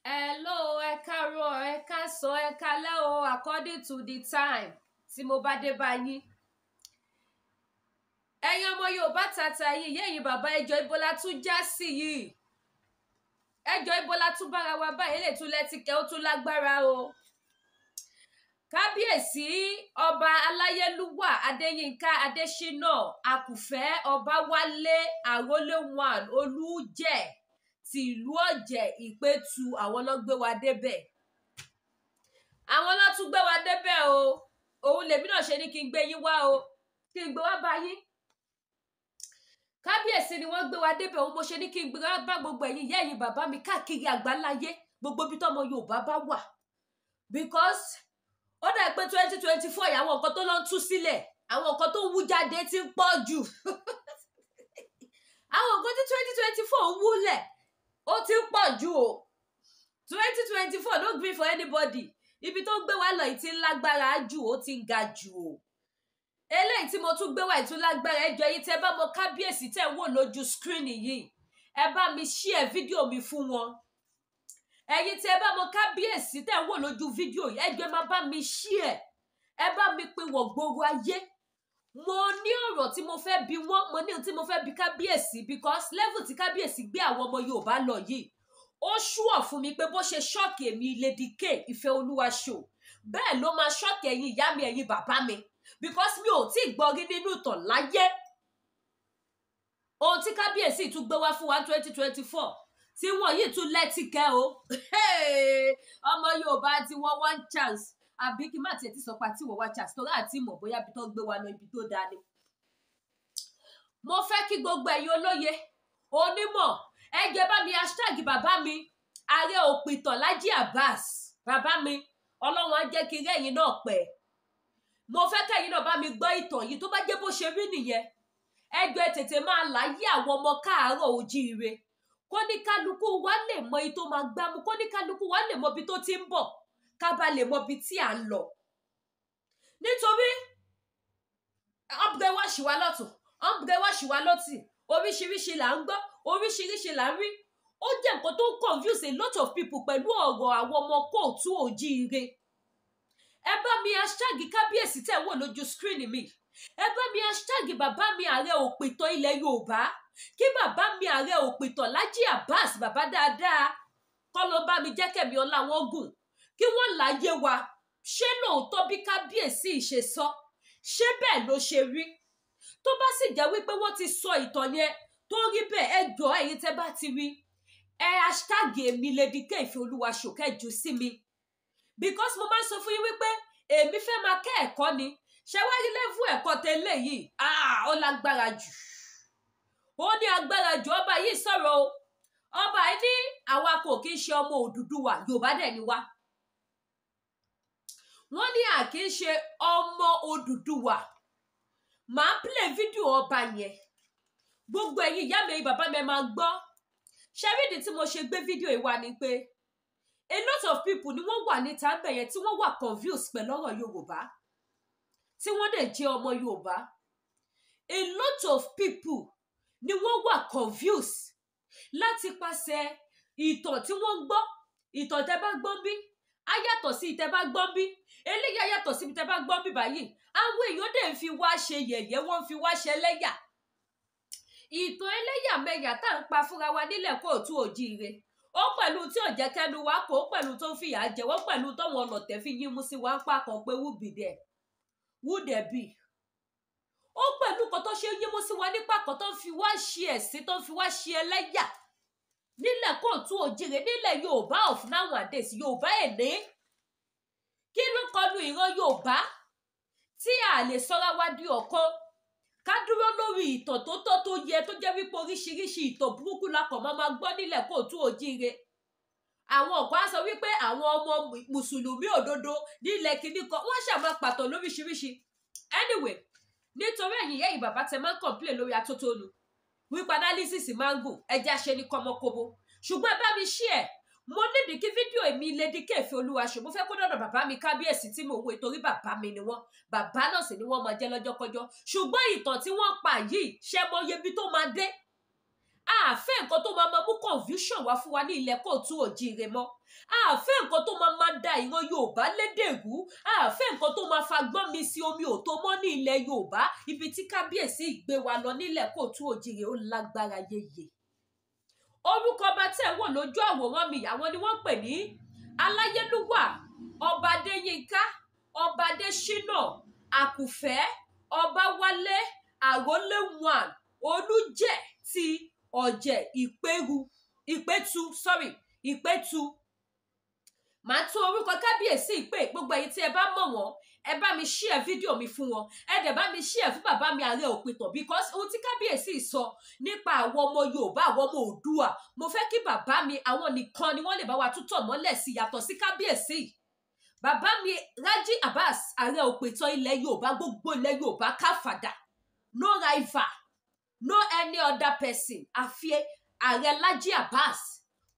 Hello, ẹ káàárọ̀, ẹ káàsán, ẹ káalẹ́ o, according to the time tí mo bá dé bá yín. Ẹ̀yin ọmọ Yorùbá tata, ẹ̀yin ìyá, ẹ̀yin bàbá, ẹjọ́ ibo la tún já sí yìí? Ẹjọ́ ibo la tún bára wa báyìí? Lè tún lẹ́tìkẹ́, ó tún lágbára o. Kábíyèsí Ọba Aláyélúwà Adéyínká Adésínà Àkùfẹ́ Ọbawálé Àrólé one Olùjẹ́ ti ìlú Ọ̀jẹ̀ Ìpẹ̀tù, àwọn ló gbé wa débẹ̀, àwọn ló tún gbé wa débẹ̀ o. Òun lèmi náà ṣe ní kí n gbé yín wá o, kí n gbé wá bá yín. Kábíyèsí ni wọ́n gbé wa débẹ̀. Òun mo ṣe ní kí n gbé wá bá gbogbo ẹ̀yin ìyá, ẹ̀yin bàbá mi káàkiri àgbáláyé, gbogbo ibi tọ́mọ Yorùbá bá wà, because ó dà pé 2024 yìí, àwọn nǹkan tó lọ ń tú sílẹ̀, àwọn nǹkan tó ń wú jáde ti ń pọ̀ jù. Àwọn nǹkan tí 2024 ń wúlẹ̀, ó ti ń pọ̀ jù o. 2024 no gree for anybody. Ibi tó ń gbé wa lọ yìí ti ń lágbára jù, ó ti ń ga jù o. Eléyìí tí mo tún gbé wá ìtún lágbára. Ẹjọ́ yìí, tẹ́ bá mọ kábíyèsí tẹ́ ń wò lójú screen yìí, ẹ bá mi share fídíò mi fún wọn. Ẹ̀yin tẹ́ bá mọ kábíyèsí tẹ́ ń wò lójú fídíò yìí, ẹjọ́ ẹ máa bá mi share, ẹ bá mi pín wọ̀ gbogbo ayé. Mo ní ọ̀rọ̀ tí mo fẹ́ bi wọ́n, mo ní ohun tí mo fẹ́ bi kábíyèsí, because level tí kábíyèsí gbé àwọn ọmọ Yorùbá lọ yìí, ó sure fún mi pé bó ṣe shock èmi Lady K Ìfẹ́ Olúwa show, bẹ́ẹ̀ ló máa shock ẹ̀yin ìyá mi, ẹ̀yin bàbá mi, because mi ò tí ì gbọ́ rí nínú ìtàn láyé. Ohun tí kábíyèsí tún gbé wá fún wa 2024 tí wọ́n yìí tún lẹ́tìkẹ́ o. Ọmọ Yorùbá ti wọ́n one chance, àbí kí má tiẹ̀ ti sọ pé àti wọ́n one chance, torí àti mọ̀ bóyá ibi tó gbé wa lọ, ibi tó dáa ni. Mo fẹ́ kí gbogbo ẹ̀yin olóye onímọ̀, ẹ jẹ́ bá mi hashtag bàbá mi Ààrẹ Òpìtàn Lájí Abbas. Bàbá mi, Ọlọ́run á jẹ́ kí rẹ́yìn náà pẹ́. Mo fẹ́ kẹ́yìn náà bá mi gbọ́ ìtàn yìí. Tó bá jẹ́ bó ṣe rí nìyẹn, ẹ jọ̀ọ́, ẹ tètè máa láyé àwọn ọmọ káàárọ̀ ojíire, kó ní kálukú wa lè mọ iye tó máa gbámú, kó ní kálukú wa lè mọ ibi tó ti ń bọ̀, ká bá lè mọ ibi tí à ń lọ. Nítorí ọ̀bùrẹ́wàṣì wa lọ́tún, ọ̀bùrẹ́wàṣì wa lọ́tì, oríṣiríṣi là ń gbọ́, oríṣiríṣi là ń rí. Ó jẹ́ nǹkan tó ń confuse a lot of people pẹ̀lú ọ̀rọ̀ àwọn ọmọ kóòtù òjíire. Ẹ bá mi hashtag kábíyèsí tẹ̀ wò lójú screen mi. Ẹ bá mi hashtag bàbá mi Ààrẹ Òpìtàn ilẹ̀ Yorùbá, kí bàbá mi Ààrẹ Òpìtàn Lájí Abbas, bàbá dáadáa, kọ́ ló bá mi jẹ́ kẹ̀mí ọlá wọn gùn, kí wọ́n láyé wa. Ṣé lóòótọ́ bí kábíyèsí ṣe sọ, ṣé bẹ́ẹ̀ ló ṣe rí? Tó bá sì jẹ́ wípé wọ́n ti sọ ìtàn yẹn tó rí bẹ́ẹ̀, ẹ jọ̀ọ́, ẹ̀yin tẹ́ bá ti rí, ẹ hashtag èmi Lady K Ìfẹ́ Olúwa ṣòkẹ́ jù sí mi, because mo máa ń sọ fún yín wípé èmi fẹ́ máa kẹ́ ẹ̀kọ́ ni. Ṣé wá rí level ẹ̀kọ́ tẹ́lẹ̀ yìí? Ah, ó lágbára jù, ó ní agbára jù. Ọba yìí sọ̀rọ̀ o. Ọba yìí ní àwa kò kí ń ṣe ọmọ Odùduwà. Yorùbá dẹ̀ ni wá. Wọ́n ní à kì í ṣe ọmọ Odùduwà. Màá play fídíò ọba yẹn. Gbogbo ẹ̀yin ìyá mi, ẹ̀yin bàbá mi, ẹ máa gbọ́. Ṣẹ́ríìdì tí mo ṣe gbé fídíò yìí wá ni pé a lot of people ni wọ́n wà níta ń bẹ̀ yẹn tí wọ́n wà confused pẹ̀lú ọ̀rọ̀ Yorùbá, tí wọ́n dẹ̀ jẹ́ ọmọ Yorùbá. A lot of people ni wọ́n wà confused láti pàṣẹ ìtàn tí wọ́n ń gbọ́. Ìtàn tẹ́ bá gbọ́ bí á yàtọ̀ sí ìtẹ́ bá gbọ́ bí, eléyìí á yàtọ̀ sí ìtẹ́ bá gbọ́ bí báyìí. Àwọn èèyàn dẹ̀ ń fi wá ṣe yẹ̀yẹ́, wọ́n ń fi wá ṣe ẹlẹ́yà. Ìtàn ẹlẹ́yàmẹ̀yà tá à ń pa fúnra wa nílẹ̀ kóòtù òjíire, ó pẹ̀lú tí ò jẹ́ kẹ́nu wa kó, ó pẹ̀lú tó ń fìyà jẹ wọ́n, pẹ̀lú tọ́wọ́n ọlọ̀tẹ̀ fi yín mú sí wa ń pàkàn pé who be there, who there be. Ó pẹ̀lú nǹkan tó ṣe yín mú sí wa nípa kan tó ń fi wá ṣe ẹ̀sín, tó ń fi wá ṣe ẹlẹ́yà nílẹ̀ kóòtù òjíire, nílẹ̀ Yorùbá of nowadays, Yorùbá èní. Kí ló kọlu ìran Yorùbá tí a lè sọra wa di ọ̀kan, ká dúró lórí ìtàn tó tọ́, tó yẹ, tó jẹ́ wípé oríṣiríṣi ìtàn burúkú la kàn máa máa gbọ́ nílẹ̀ kóòtù òjíire? Àwọn ọ̀kan á sọ wípé àwọn ọmọ mùsùlùmí òdodo nílẹ̀ kìíní kan, wọ́n ṣàmà pàtó lóríṣiríṣi. Anyway, nítorí ẹ̀yin ìyá, ẹ̀yin bàbá tẹ máa ń complain lórí atótónu wípé analysis máa ń gùn, ẹja ṣe ní kọ́mọkóbó. Ṣùgbọ́n ẹ bá mi share. Mo nídìí kí fídíò èmi Lady K Ìfẹ́ Olúwa ṣò, mo fẹ́ kó dọ̀dọ̀ bàbá mi kábíyèsí tí mò ń wo, ìtorí bàbá mi ni wọ́n, bàbá náà sì ni wọ́n máa jẹ́ lọ́jọ́kọ́jọ́. Ṣùgbọ́n ìtàn tí wọ́n pa yìí, ṣe mọ iye ibi tó máa dé? A fẹ́ nǹkan tó máa máa mú confusion wá fún wa ní ilẹ̀ kóòtù òjíire mọ́. A fẹ́ nǹkan tó máa máa da ìran Yorùbá lédè rú. A fẹ́ nǹkan tó máa fagbọ́n mi sí omi òtó mọ́ ní ilẹ̀ Yorùbá. Ibi tí kábíyèsí gbé wa lọ nílẹ̀ kóòtù òjíire ó lágbára yeye. Orúkọ ọba tẹ́ ń wò lójú àwòrán mi, àwọn ni wọ́n pè ní Aláyélúwà Ọba Adéyínká Ọba Adéṣínà Àkùfẹ́ Ọbáwálé Àrólé 1 Olújẹ̀ ti Ọ̀jẹ̀ Ìpẹ́rù Ìpẹ́tù, sorry, Ìpẹ́tù. Màá tún orúkọ kábíyèsí ìpè. Gbogbo ẹ̀yin tí ẹ bá mọ̀ wọ́n, ẹ bá mi share fídíò mi fún wọn, ẹ dẹ̀ bá mi share fún bàbá mi Ààrẹ Òpìtàn, because ohun tí kábíyèsí sọ nípa àwọn ọmọ Yorùbá, àwọn ọmọ Oòduà, mo fẹ́ kí bàbá mi, àwọn nìkan ni wọ́n lè bá wa tútọ̀ mọ́lẹ̀ sí yàtọ̀ sí kábíyèsí. Bàbá mi Rájí Abbas Ààrẹ Òpìtàn ilẹ̀ Yorùbá, gbogbo ilẹ̀ Yorùbá káfàdà, no rival, no any other person àfi Ààrẹ Lájí Abbas.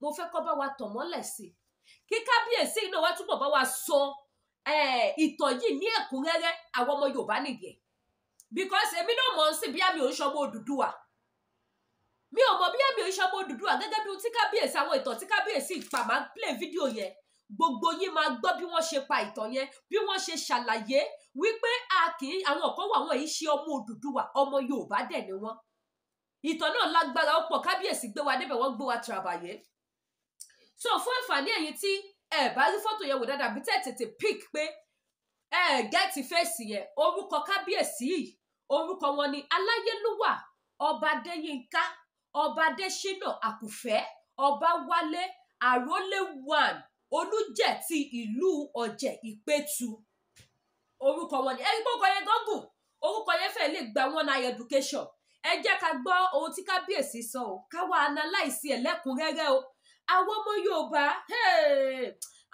Mo fẹ́ kó bá wa tàn mọ́lẹ̀ sí kí kábíyèsí náà wá túbọ̀ bá wa sọ ìtàn yìí ní ẹ̀kúnrẹ́rẹ́ àwọn ọmọ Yorùbá nìyẹn, because èmi náà mọ̀ ń sìn bí àmì ò ń ṣọmọ Odùduwà, mi ò mọ̀ bí àmì ò ń ṣọmọ Odùduwà. Gẹ́gẹ́ bí ohun tí kábíyèsí, àwọn ìtàn tí kábíyèsí pa, máa play fídíò yẹn, gbogbo yín máa gbọ́ bí wọ́n ṣe pa ìtàn yẹn, bí wọ́n ṣe ṣàlàyé wípé a kì í, àwọn kan wà wọ́n yìí ṣe ọmọ Odùduwà, ọmọ Yorùbá dẹ̀ ni wọ́n. Ìtàn náà lágbára ó pọ̀, kábíyèsí gbé wa débẹ̀, wọ́n gbé wa tìrabàyè. So fún àǹfààní ẹ̀yin tí ẹ bá rí fọ́tò yẹn wò dáadáa, bí tẹ́ tètè pick pé ẹ get face yẹn, orúkọ kábíyèsí yìí, orúkọ wọn ni Aláyélúwà Ọba Adéyínká Ọba Adéṣínà Àkùfẹ́ Ọbáwálé Àrólé 1 Olújẹ̀ ti ìlú Ọ̀jẹ̀ Ìpẹ́tù. Orúkọ wọn ni. Ẹni gbọ́kọ yẹn gángan, orúkọ yẹn fẹ́ lè gba one eye education. Ẹ jẹ́ ká gbọ́ ohun tí kábíyèsí sọ o, ká wá analyse ẹ̀ lẹ́kùnrẹ́rẹ́ o. Àwọn ọmọ Yorùbá,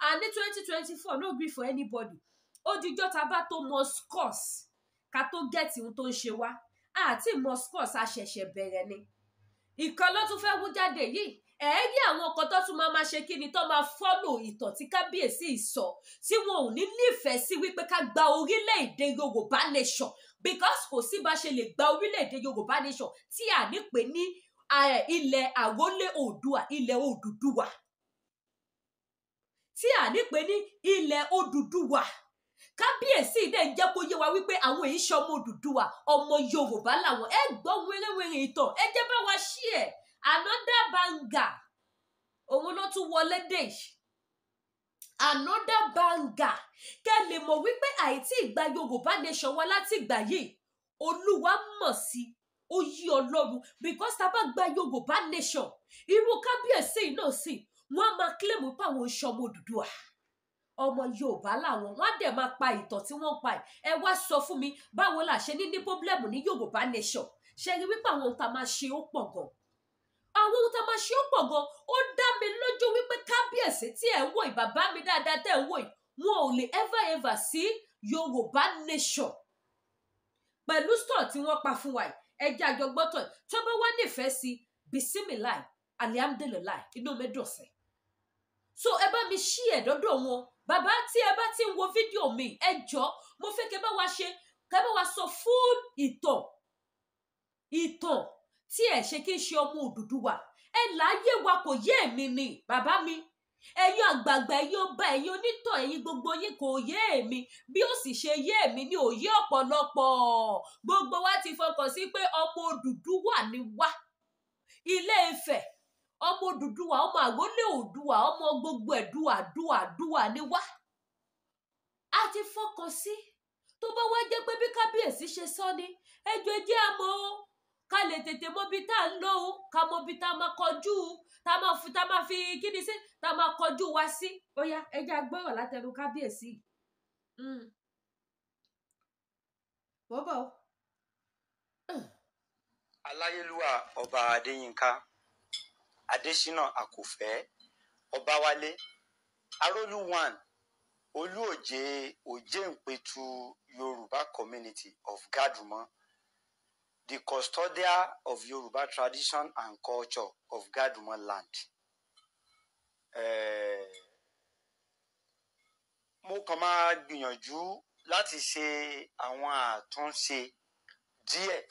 àní 2024 no gree for anybody. Ó dijọ́ ta bá tó mọ scores ká tó get ohun tó ń ṣe wá. Àti mọ scores, a ṣẹ̀ṣẹ̀ bẹ̀rẹ̀ ni. Ìkan ló tún fẹ́ wú jáde yìí. Ẹ rí àwọn ọkọ̀ tó tún máa ṣe kí ni tó máa follow ìtàn tí kábíyèsí sọ, tí wọn ò ní nífẹ̀ẹ́ sí wípé ká gba orílẹ̀-èdè Yorùbá nation, because kò sí bá ṣe lè gba orílẹ̀-èdè Yorùbá nation tí à ní pè ní ilẹ̀ Àrólé Oòduà, ilẹ̀ Odùduwà, tí à ní pè ní ilẹ̀ Odùduwà. Kábíyèsí dẹ̀ ń jẹ́ kó yé wa wípé àwọn èyí ṣe ọmọ Odùduwà, ọmọ Yorùbá làwọn. Ẹ gbọ́ wéréwéré ìtàn, ẹ jẹ́ bá wa ṣí ẹ̀. Another banger òun ló tún wọlé dé yìí, another banger. Kẹ́ lè mọ̀ wípé àìtí ìgbà Yorùbá nation wa láti ìgbà yìí, Olúwa mọ̀ sí ó yí Ọlọ́run, because tá a bá gba Yorùbá nation, irú kábíyèsí náà sì wọ́n á máa claim pé àwọn oṣù ọmọ Odùduwà, ọmọ Yorùbá làwọn, wọ́n á dẹ̀ máa pa ìtàn tí wọ́n pa. Ẹ wá sọ fún mi, báwo la ṣe ní problem ní Yorùbá nation? Ṣe rí wípé àwọn ohun tá a máa ṣe ó pọ̀ gan, àwọn ohun tá a máa ṣe ó pọ̀ gan. Ó dá mi lójú wípé kábíyèsí tí ẹ̀ ń wò yìí, bàbá mi dáadáa tẹ̀ ń wò yìí, wọn ò lè ever ever sí Yorùbá nation pẹ̀lú store tí wọ́n pa fún wa yìí. Ẹ jẹ́ àjọgbọ́tọ̀ tó bá wá nífẹ̀ẹ́ sí bisimilahi alihamdulilayi, inú mi dùn sí. So ẹ bá mi ṣí ẹ̀ dọ́dọ̀ wọn. Bàbá tí ẹ bá ti ń wo fídíò mi, ẹ jọ, mo fẹ́ kẹ́ bá wa ṣe, kẹ́ bá wa sọ fún ìtàn ìtàn tí ẹ ṣe kí n ṣe ọmọ Odùduwà. Ẹ láyé wa kò yé èmi ni bàbá mi, ẹ̀yin àgbààgbà, ẹ̀yin ọba, ẹ̀yin onítàn, ẹ̀yin gbogbo yín kò yé èmi. Bí ó sì ṣe yé èmi ni ò yé ọ̀pọ̀lọpọ̀. Gbogbo wa ti fọkàn sí pé ọmọ Odùduwà ni wá, Ilé Ifẹ̀, ọmọ Odùduwà, ọmọ àrólé Oòduà, ọmọ gbogbo ẹ̀dùà dùà dùà ni wá. A ti fọkàn sí. Tó bá wá jẹ́ pé bí kábíyèsí ṣe sọ ni, ẹjọ́ ẹ jẹ́ àmọ́ o, ká lè tètè mọ bí tá à ń lọ o, ká mọ bí tá a máa kọjú, tá a máa fi kíni sí, tá a máa kọjú wa sí. Ó yá, ẹ jẹ́ a gbọ́rọ̀ látẹnu kábíyèsí. Wọ́n bọ̀ o. Aláyélúwà Ọba Adéyínká Adésínà Àkùfẹ́ Ọbáwálé Arólú 1 Olúòjé Òjéǹpẹ̀tù Yorùbá community of Gadumo, the custodian of Yoruba tradition and culture of Gadumo land. Mo kàn máa gbìyànjú láti ṣe àwọn àtúnṣe díẹ̀.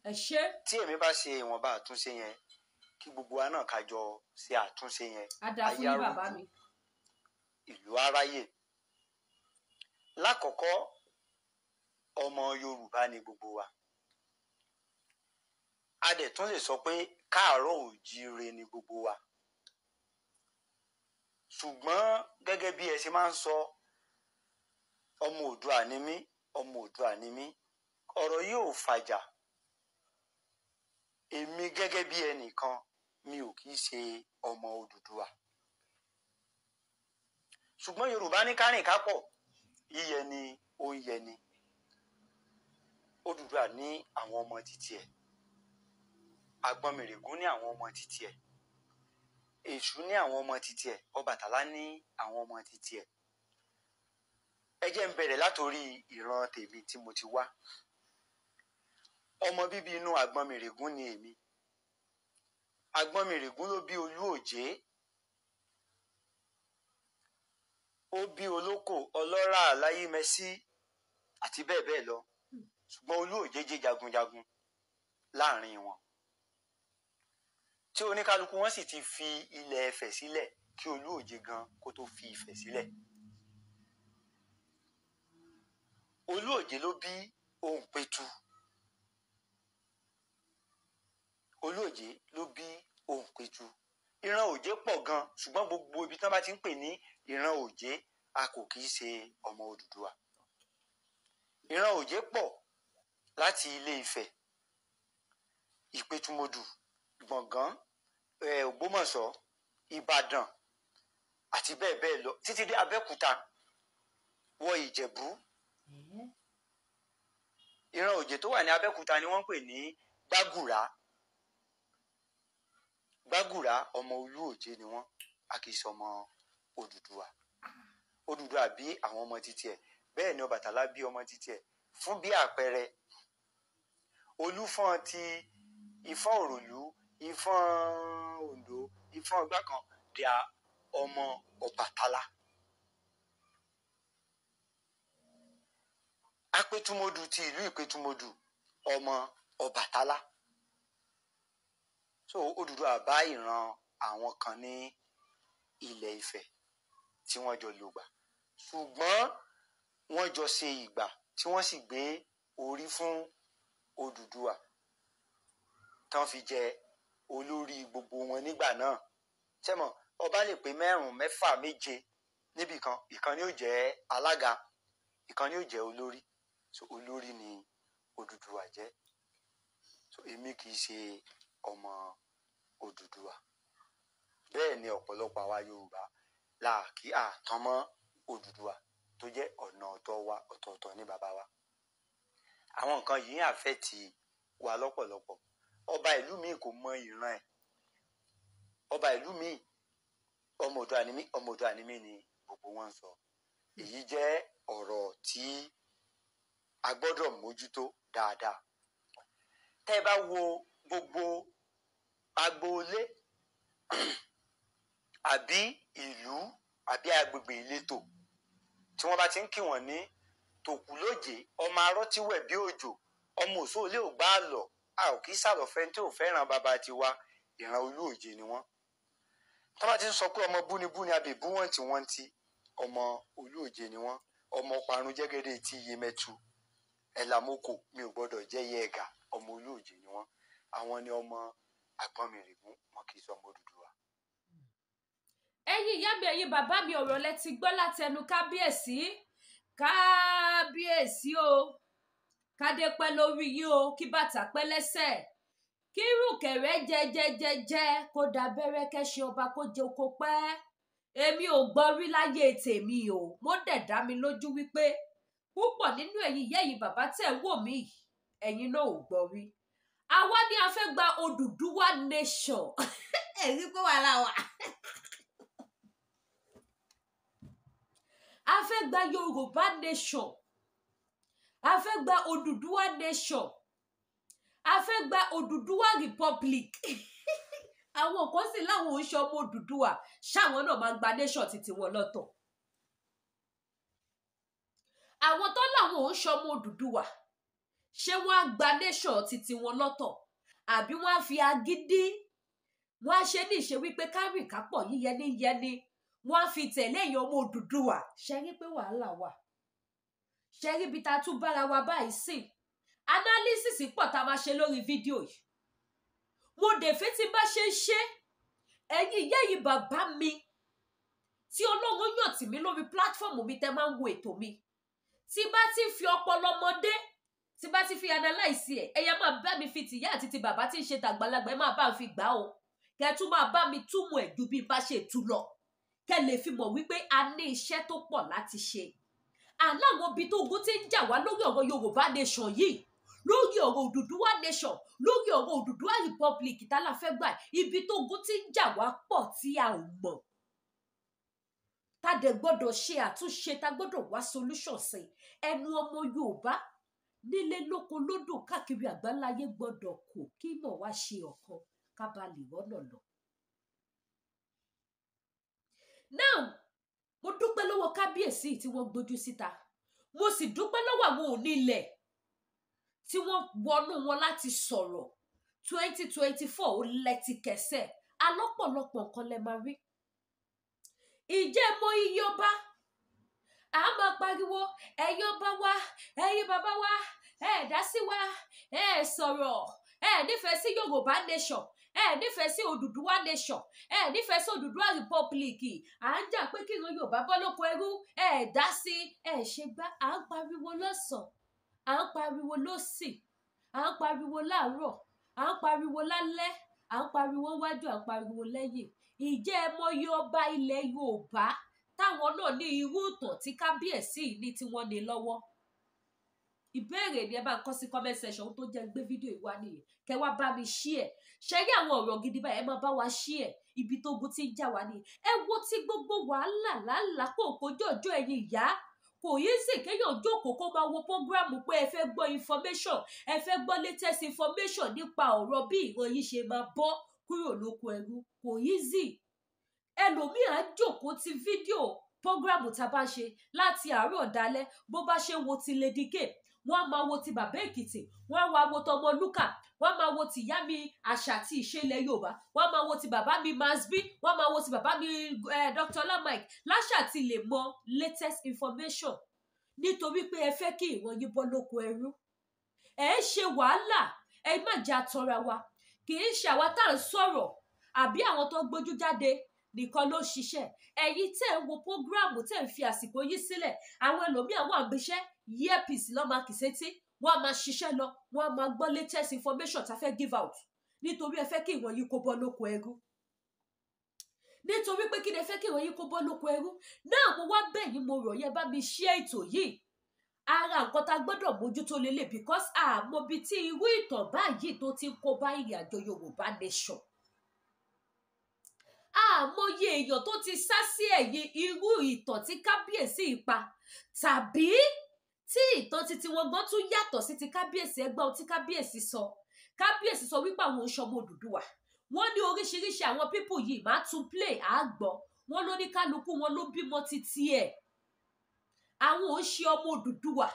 Ẹ ṣé. Tí èmi bá ṣe ìwọ̀nba àtúnṣe yẹn, kí gbogbo wa náà ká jọ ṣe àtúnṣe yẹn. Á dáa fún yín bàbá mi. Ìlú aráyè. Lákọ̀ọ́kọ́, ọmọ Yorùbá ni gbogbo wa. A dẹ̀ tún lè sọ pé káàárọ̀ òjíire ni gbogbo wa. Ṣùgbọ́n gẹ́gẹ́ bí ẹ ṣe máa ń sọ, ọmọ Oòduà ni mí, ọmọ Oòduà ni mí, ọ̀rọ̀ yìí ò fàjà. Èmi gẹ́gẹ́ bí ẹnìkan, mi ò kì í ṣe ọmọ Odùduwà. Ṣùgbọ́n Yorùbá ní kárìn kápọ̀, yíyẹ ni ó ń yẹ ni. Odùduwà ní àwọn ọmọ títí ẹ̀, Àgbọnnìrègún ní àwọn ọmọ títí ẹ̀, Èṣù ní àwọn ọmọ títí ẹ̀, Ọbàtálá ní àwọn ọmọ títí ẹ̀. Ẹ jẹ́ ń bẹ̀rẹ̀ látòrí ìran tèmi tí mo ti wá. Ọmọ bíbí inú Àgbọnnìrègún ni èmi. Àgbọnnìrègún ló bí Olú Òjé, ó bí Olókò, Ọlọ́rà, Láyímẹsí àti bẹ́ẹ̀ bẹ́ẹ̀ lọ. Ṣùgbọ́n Olú Òjé jẹ́ jagunjagun láàrin wọn, tí oníkálukú wọn sì ti fi ilẹ̀ Ifẹ̀ sílẹ̀ kí Olú Òjé gan kó tó fi Ifẹ̀ sílẹ̀. Olú Òjé ló bí Òǹpẹ̀tù. Olú Òjé ló bí Òǹpẹ̀tù. Ìran Òjé pọ̀ gan, ṣùgbọ́n gbogbo ibi tí wọ́n bá ti ń pè ní ìran Òjé, a kò kì í ṣe ọmọ Odùduwà. Ìran Òjé pọ̀ láti Ilé Ifẹ̀, Ìpẹ̀tùmọdù, Gbọ̀ngán, Ògbómọ̀ṣọ́, Ìbàdàn àti bẹ́ẹ̀ bẹ́ẹ̀ lọ títí dé Abẹ́òkúta wọ Ìjẹ̀bú. Ìran Òjé tó wà ní Abẹ́òkúta ni wọ́n ń pè ní Gbàgùrá. Gbàgùrá ọmọ Olú Òjé ni wọ́n, a kì í sọmọ Odùduwà. Odùduwà bí àwọn ọmọ títí ẹ̀, bẹ́ẹ̀ ni Ọbàtálá bí ọmọ títí ẹ̀. Fún bí àpẹẹrẹ, Olúfọ́n ti Ifọ̀n Òròlú, Ifọ̀n Oǹdó, Ifọ̀n Ọgbàkan, they are ọmọ Ọbàtálá. Apẹ̀tùmọdù ti ìlú Ìpẹ̀tùmọdù, ọmọ Ọbàtálá. So Odùduwà bá ìran àwọn kan ní ilẹ̀ Ifẹ̀ tí wọ́n jọ lògbà, ṣùgbọ́n wọ́n jọ ṣe ìgbà tí wọ́n sì gbé orí fún Odùduwà tán fi jẹ olórí gbogbo wọn nígbà náà. Sẹ́mọ̀, ọba lè pé mẹ́rùn-ún, mẹ́fà, méje níbì kan, ìkan ni ó jẹ́ alága, ìkan ni ó jẹ́ olórí. So olórí ni Odùduwà jẹ́. So èmi kì í ṣe ọmọ Odùduwà. Bẹ́ẹ̀ ni ọ̀pọ̀lọpọ̀ àwa Yorùbá la kí àtàn mọ́ Odùduwà tó jẹ́ ọ̀nà ọ̀tọ̀ wa, ọ̀tọ̀ọ̀tọ̀ ní bàbá wa. Àwọn nǹkan yìí ń àfẹ́tì wa lọ́pọ̀lọpọ̀. Ọba ìlú mi kò mọ ìran ẹ̀. Ọba ìlú mi, ọmọ Oòduà ni mí, ọmọ Oòduà ni mí ni gbogbo wọn ń sọ. Èyí jẹ́ ọ̀rọ̀ tí a gbọ́dọ̀ mójútó dáadáa. Tẹ́ ẹ bá wo gbogbo agboolé àbí ìlú àbí agbègbè ìletò tí wọ́n bá ti ń kí wọ́n ní tòkú lóje, ọmọ arọ́ tí wẹ̀ bí òjò, ọmọ òṣòlé ò gbá àlọ́, a ò kì í sàlọ̀fẹ́ tí ò fẹ́ràn bàbá tiwa, ìran Olú Òjé ni wọ́n. Tí wọ́n bá ti ń sọ pé ọmọ búnibúni abèbú wọ̀ntìwọ̀ntì, ọmọ Olú Òjé ni wọ́n. Ọmọ parun jẹ́gẹ́dẹ́ tí iye mẹ́tu ẹ̀làmókò mi ò gbọ́dọ̀ jẹ́ yẹ ẹ̀gà, ọmọ Olú Òjé ni wọ́n. Àwọn ni ọmọ Àgbọnnìrègún, wọn kì í sọ ọmọ Odùduwà. Ẹ̀yin ìyá mi, ẹ̀yin bàbá mi, ọ̀rọ̀ lẹ ti gbọ́ látẹnu kábíyèsí. Kábíyèsí o, kádé pẹ́ lórí yín o, kí bàtà pẹ́ lẹ́sẹ̀, kí rùkẹ̀rẹ̀ jẹjẹjẹjẹ kó dábẹ́rẹ́ kẹ́ṣe ọba kó jẹ oko pẹ́. Èmi ò gbọ́ rí láyé tèmi o, mo dẹ̀ dá mi lójú wípé púpọ̀ nínú ẹ̀yin ìyá ẹ̀yin bàbá tẹ̀ ń wò mí, ẹ̀yin náà ò gbọ́ rí. Àwa ni a fẹ́ gba Odùduwà nation. Ẹ̀rí pé wàhálà wà. A fẹ́ gba Yorùbá nation, a fẹ́ gba Odùduwà nation, a fẹ́ gba Odùduwà republic. Àwọn kan sì láwọn ò ń ṣe ọmọ Odùduwà, ṣáwọn náà máa gba nation títí wọn lọ́tọ̀. Àwọn tó láwọn ò ń ṣe ọmọ Odùduwà, ṣé wọ́n á gba nation títí wọn lọ́tọ̀, àbí wọ́n á fi agídí Wọ́n á ṣe ní ìṣe wípé kárìn kápọ̀ yíyẹni yẹni, wọ́n á fi tẹ̀lé èèyàn ọmọ Odùduwà. Ṣe rí pé wàhálà wà? Ṣe rí ibi tá a tún bára wa báyìí sí? Analysis pọ̀ tá a máa ṣe lórí fídíò yìí. Mo dẹ̀ fẹ́ tí bá ṣe ń ṣe, ẹ̀yin ìyá yìí, bàbá mi tí Ọlọ́run yàn tì mí lórí platform mi, tẹ́ máa ń wo ètò mi, tí bá ti fi ọpọlọ ọmọdé, tí bá ti fi analyse ẹ̀, ẹ̀yà máa bá mi fi tìyá àti ti bàbá tí ń ṣe tàgbàlagbà, ẹ máa bá mi fi gbà ó, kẹ́ tún máa bá mi túmọ̀ ẹ̀ ju bí n bá ṣe tú lọ, kẹ́ lè fi mọ̀ wípé a ní iṣẹ́ tó pọ̀ láti ṣe. Aláwọn ibi tó ogun ti ń jà wá lórí ọ̀rọ̀ Yorùbá nation yìí, lórí ọ̀rọ̀ Odùduwà nation, lórí ọ̀rọ̀ Odùduwà republic tá la fẹ́ gbà, ibi tó ogun ti ń jà wá pọ̀ tí a ò mọ̀, tá dẹ̀ gbọ́dọ̀ ṣe àtúnṣe, tá gbọ́dọ̀ wá solution sí. Ẹnu ọmọ Yorùbá nílé lóko lódò káàkiri àgbáláyé gbọ́dọ̀ kò kí mọ̀ wá ṣe ọ̀kan ká ba lè rọ́nà lọ. Now, mo dúpẹ́ lọ́wọ́ kábíyèsí tí wọ́n gbójú síta. Mo sì dúpẹ́ lọ́wọ́ àwọn onílẹ̀ tí wọ́n wọnú wọn láti sọ̀rọ̀. 2024 ó lẹ́tí kẹsẹ̀ alọ́pọ̀lọpọ̀ nǹkan lẹ máa rí. Ìjẹ́ mọ iye ọba a máa pariwo, ẹ̀yin ọba wa, ẹ̀yin bàbá wa, ẹ̀ dá sí wa, ẹ̀ sọ̀rọ̀, ẹ̀ nífẹ̀ẹ́ sí Yorùbá nation, ẹ nífẹ̀ẹ́ sí Odùduwà nation, ẹ nífẹ̀ẹ́ sí Odùduwà republic, à ń jà pé kí ìran Yorùbá bọ́ lóko ẹrú, ẹ dá sí, ẹ ṣe gbá. À ń pariwo lọ́sàn-án, à ń pariwo lọ́sì, à ń pariwo láàárọ̀, à ń pariwo lálẹ́, à ń pariwo wájú, à ń pariwo lẹ́yìn. Ìjẹ́ ẹ mọyì ọba ilẹ̀ Yorùbá táwọn náà ní irú ìtàn tí kábíyèsí ní tí wọ́n ní lọ́wọ́? Ìbéèrè ni, ẹ bá ń kọ sí comment section. Ohun tó jẹ́ gbé fídíò yìí wá nìyẹn. Kẹ wá bá mi share. Ṣe rí àwọn ọ̀rọ̀ gidi báyìí, ẹ máa bá wa share. Ibi tó ogun ti ń jà wá nìyẹn. Ẹ wo tí gbogbo wàhálà làálàá kò kójú ọjọ́. Ẹ̀yin ìyá, kò yí sì kéèyàn jókòó kó máa wo program pé ẹ fẹ́ gbọ́ information, ẹ fẹ́ gbọ́ latest information nípa ọ̀rọ̀ bí ìran yìí ṣe máa bọ́ kúrò lóko ẹrú. Kò easy. Ẹlòmíì á jókòó ti fídíò program tá a bá ṣe láti àárọ̀ dalẹ́. Bó bá ṣe wo ti Lady K, wọ́n á máa wo ti bàbá Èkìtì, wọ́n á wá wo tọmọ Lúkà, wọ́n á máa wo ti ìyá mi àṣà àti ìṣe ilẹ̀ Yorùbá, wọ́n á máa wo ti bàbá mi Masbi, wọ́n á máa wo ti bàbá mi Dr. Lamike láṣà ti lè mọ latest information, nítorí pé ẹ fẹ́ kí ìran yín bọ́ lóko ẹrú. Ẹ ń ṣe wàhálà, ẹ má jẹ́ àtọ́ra wa. Kì í ṣe àwa tá à ń sọ̀rọ̀ àbí àwọn tó gbójú jáde nìkan ló ṣiṣẹ́. Ẹ̀yin tẹ́ ń wo program, tẹ́ ń fi àsìkò yín sílẹ̀, àwọn ẹlòmíà wà ń bíṣẹ́, earpiece lọ́ máa kì sétí, wọ́n á máa ṣiṣẹ́ lọ, wọ́n á máa gbọ́ latest information tá a fẹ́ give out, nítorí ẹ fẹ́ kí ìran yín kó bọ́ lóko ẹrú, nítorí pé kí ni? Ẹ fẹ́ kí ìran yín kó bọ́ lóko ẹrú náà. Mo wá bẹ̀ yín, mo rọ̀ yẹn, bá mi share ètò yìí. Ara nǹkan tá a gbọ́dọ̀ mójútó lélẹ̀, because àmọ́ bíi tí irú ìtàn báyìí tó ti ń kó bá ìrìn àjò Yorùbá nation, àmọye èèyàn tó ti sá sí ẹ̀yìn irú ìtàn tí kábíyèsí ipa, tàbí tí ìtàn titi wọn gan tún yàtọ̀ sí ti kábíyèsí. Ẹgbẹ́ ohun tí kábíyèsí sọ. Kábíyèsí sọ wípé àwọn oṣọmọ Odùduwà, wọ́n ní oríṣiríṣi àwọn people yìí máa tún play àgbọ̀ wọ́n ló ní kálukú wọn ló bímọ títí ẹ̀, àwọn ò ń ṣe ọmọ Odùduwà.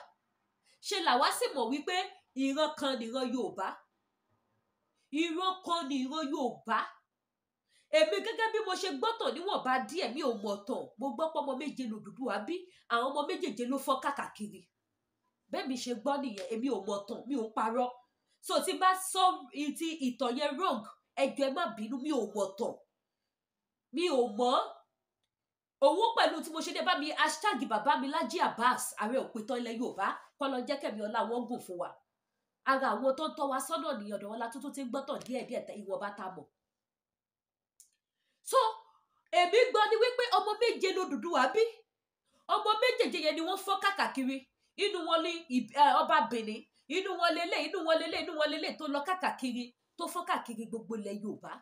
Ṣe làwa sì mọ̀ wípé ìran kan nìran Yorùbá, ìran kan nìran Yorùbá. Èmi gẹ́gẹ́ bí mo ṣe gbọ́tàn níwọ̀nba díẹ̀, mi ò mọ̀ tàn. Mo gbọ́ pé ọmọ méje lòdùdúwà bí, àwọn ọmọ méjèèje ló fọ́ káàkiri. Bẹ́ẹ̀ mi ṣe gbọ́ nìyẹn. Èmi ò mọ̀ tàn, mi ò parọ́. So tí bá sọ ti ìtàn yẹn wrong, ẹ jọ̀ọ́, ẹ má bínú. Mi ò mọ̀ tàn, mi ò mọ̀ owó pẹ̀lú tí mo ṣe dé. Bá mi hashtag bàbá mi Lájí Abbas, ààrẹ òpìtàn ilẹ̀ Yorùbá, kọ́ lọ jẹ́ kẹ́mi ọlá wọn gùn fún wa. Ara àwọn tó ń tọ́ wa sọ́nà nìyẹn. Ọ̀dọ̀ wọn la tuntun ti ń gbọ́tàn díẹ̀díẹ̀ ìwọ̀nba tá a mọ̀. So èmi gbọ́ ni wípé ọmọ méje lOdùduwà bí, ọmọ méjèèje yẹn ni wọ́n fọ́ káàkiri. Inú wọn ní ọba Benin, inú wọn lélẹ̀, inú wọn lélẹ̀, inú wọn lélẹ̀, tó lọ káàkiri, tó fọ́ káàkiri gbogbo ilẹ̀ Yorùbá.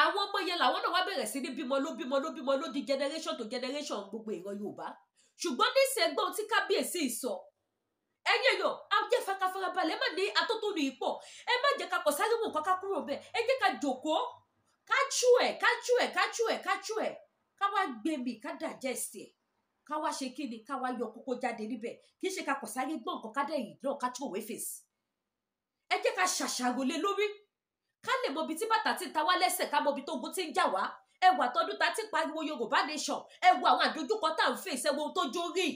Àwọn ọmọ yẹn làwọn náà wá bẹ̀rẹ̀ sí ní bímọ, ló bímọ, ló bímọ, ló di generation to generation gbogbo ìran Yorùbá. Ṣùgbọ́n níṣẹ́gbọ́n tí kábíyèsí sọ, ẹ̀yin èèyàn, a jẹ́ fakafarabalẹ̀. Ẹ má ní atótónu ipò, ẹ má jẹ́ ká kọ̀ sáré wò nǹkan ká kúrò bẹ́ẹ̀. Ẹ jẹ́ ká jòkóó, ká tú ẹ̀, ká tú ẹ̀, ká tú ẹ̀, ká tú ẹ̀, ká wá gbé mi, ká digest ẹ̀, ká wá ṣe kí ni, ká wá yọ kókó jáde níbẹ̀. Kì í ṣe ká kọ̀ sáré gbọ́ nǹkan, ká dẹ̀ yìí náà, ká tó òwe fèsì. Ẹ jẹ́ ká ṣàṣàrò lé lórí, Ká lè mọ ibi tí bàtà ti ń ta wá lẹ́sẹ̀, ká mọ ibi tó ogun ti ń jà wá. Ẹ wà tọdún ta ti pariwo Yorùbá nation, ẹ wo àwọn àdójúkọ tá à ń fèsì, ẹ wo ohun tó jó rí.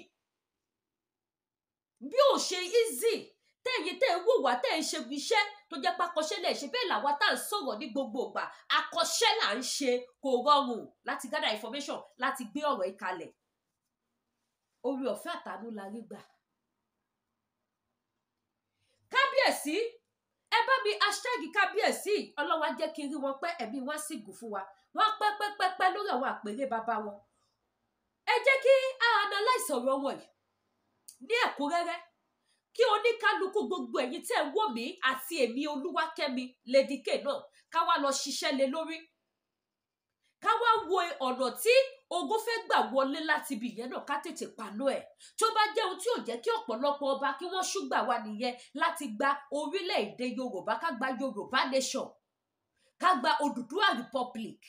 Bí ò ṣe easy tẹ́yìn tẹ́ ń wò wá, tẹ́ ń ṣe iṣẹ́ tó jẹ́ pákọ́ṣẹ́ lẹ̀ ṣe, bẹ́ẹ̀ làwa tá à ń sọ̀rọ̀ ní gbogbo ìgbà, akọ́ṣẹ́ là ń ṣe. Kò rọrùn láti gather information láti gbé ọ̀rọ̀ yìí kalẹ̀. Orí ọ̀fẹ́ àtàánú la rí gbà. Kábíyèsí, ẹ bá mi hashtag kábíyèsí. Ọlọ́wà jẹ́ kí n rí wọn pẹ́, ẹ̀mí wọn sì gùn fún wa, wọ́n pẹ́ pẹ́ pẹ́ pẹ́ lórí àwọn àpèrè bàbá wọn. Ẹ jẹ́ kí a analyse ọ̀rọ̀ wọn yìí ní ẹ̀kúnrẹ́rẹ́, kí oníkálukú, gbogbo ẹ̀yin tẹ́ ń wò mí àti èmi Olúwakẹ́mi Lady K náà, ká wá lọ ṣiṣẹ́ lé lórí, ká wá wo ọ̀nà tí ogun fẹ́ gbà wọlé láti ibi ìyẹn náà, ká tètè paná ẹ̀. Tó bá jẹ́ ohun tí ò jẹ́ kí ọ̀pọ̀lọpọ̀ ọba kí wọ́n ṣúgbà wá nìyẹn láti gba orílẹ̀-èdè Yorùbá, ká gba Yorùbá nation, ká gba Odùduwà Republic.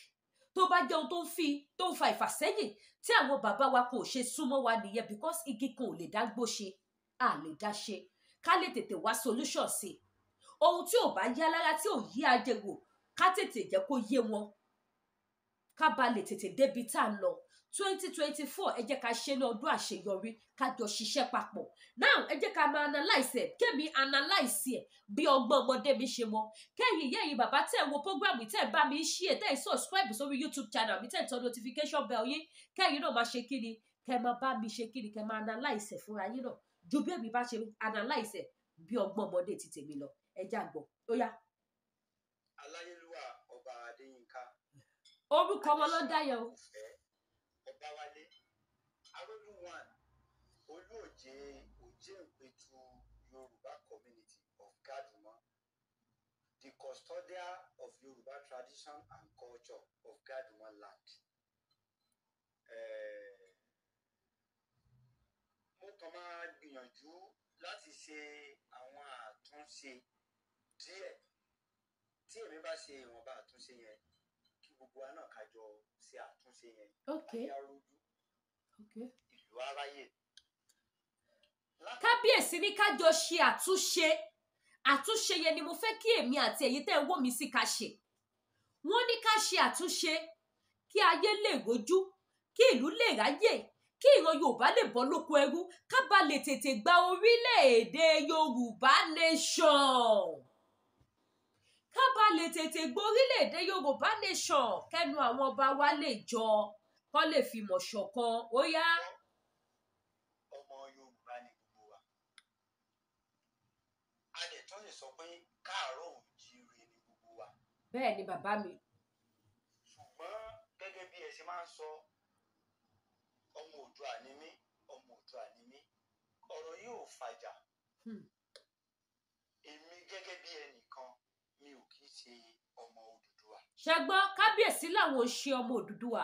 Tó bá jẹ́ ohun tó ń fi tó ń fa ìfàsẹ́yìn tí àwọn bàbá wa kò ṣe súnmọ́ wa nìyẹn, because igi kan ò lè dá gbó ṣe, a lè dá ṣe, ká lè tètè wá solution sí ohun tí ò bá yá lára, tí ò yí ajẹgò, ká tètè jẹ́ kó yé wọn, ká ba lè tètè débi tá à ń lọ. 2024, ẹ jẹ́ ká ṣe ní ọdún àṣeyọrí, ká jọ ṣiṣẹ́ papọ̀. Now ẹ jẹ́ ká máa analyse ẹ̀, kémi analyse ẹ̀ bí ọgbọ́n ọmọdé mi ṣe mọ, kẹ́yìn ìyá, ẹ̀yin bàbá tẹ̀ ń wo program, tẹ̀ ń bá mi ṣí ẹ̀, tẹ̀ ń subscribe sórí YouTube channel mi, tẹ̀ ń tọ́ notification bell yín, kẹ́yìn náà máa ṣe kíni, kẹ́ máa bá mi ṣe kíni, kẹ́ máa analyse ẹ̀ fúnra yín náà ju bí èmi bá ṣe analyse ẹ̀ bí ọgbọ́n ọmọdé ti tèmi lọ. Ẹ já gbọ́, ó yá. Aláyélúwà Ọba Adéyínká. Orúkọ wọn ló dá yẹn o. Ọbáwálé Arólú one, Olóòjé Òjéǹpẹ̀tù Yorùbá community of Gadumo, the custodian of Yorùbá tradition and culture of Gadumo land. Mo kàn máa gbìyànjú láti ṣe àwọn àtúnṣe díẹ̀. Tí èmi bá ṣe ìwọ̀nba àtúnṣe yẹn, kí gbogbo wa náà ká jọ ṣe àtúnṣe yẹn. Ayé arójú, ìlú aráyè. Kábíyèsí ní ká jọ ṣe àtúnṣe. Àtúnṣe yẹn ni mo fẹ́ kí èmi àti ẹ̀yin tẹ́ ń wò mí sí ká ṣe. Wọ́n ní ká ṣe àtúnṣe kí ayé lè rojú, kí ìlú lè ráyè, kí ìran Yorùbá lè bọ́ lóko ẹrú, ká bá lè tètè gba orílẹ̀-èdè Yorùbá nation, ká bá lè tètè gba orílẹ̀-èdè Yorùbá nation, kẹ́nu àwọn ọba wa lè jọ, kọ́ lè fìmọ̀ ṣọ̀kan. Ó yá. Ọmọ Yorùbá ni gbogbo wa. A dẹ̀ tún lè sọ pé káàárọ̀ òjíire ni gbogbo wa. Bẹ́ẹ̀ ni, bàbá mi. Ṣùgbọ́n gẹ́gẹ́ bí ẹ ṣe máa ń sọ, ọmọ Oòduà ni mí, ọmọ Oòduà ni mí, ọ̀rọ̀ yìí ò fàjà. Èmi gẹ́gẹ́ bí ẹnìkan, mi ò kì í ṣe ọmọ Odùduwà. Ṣẹgbọ́n, kábíyèsí làwọn ò ṣe ọmọ Odùduwà,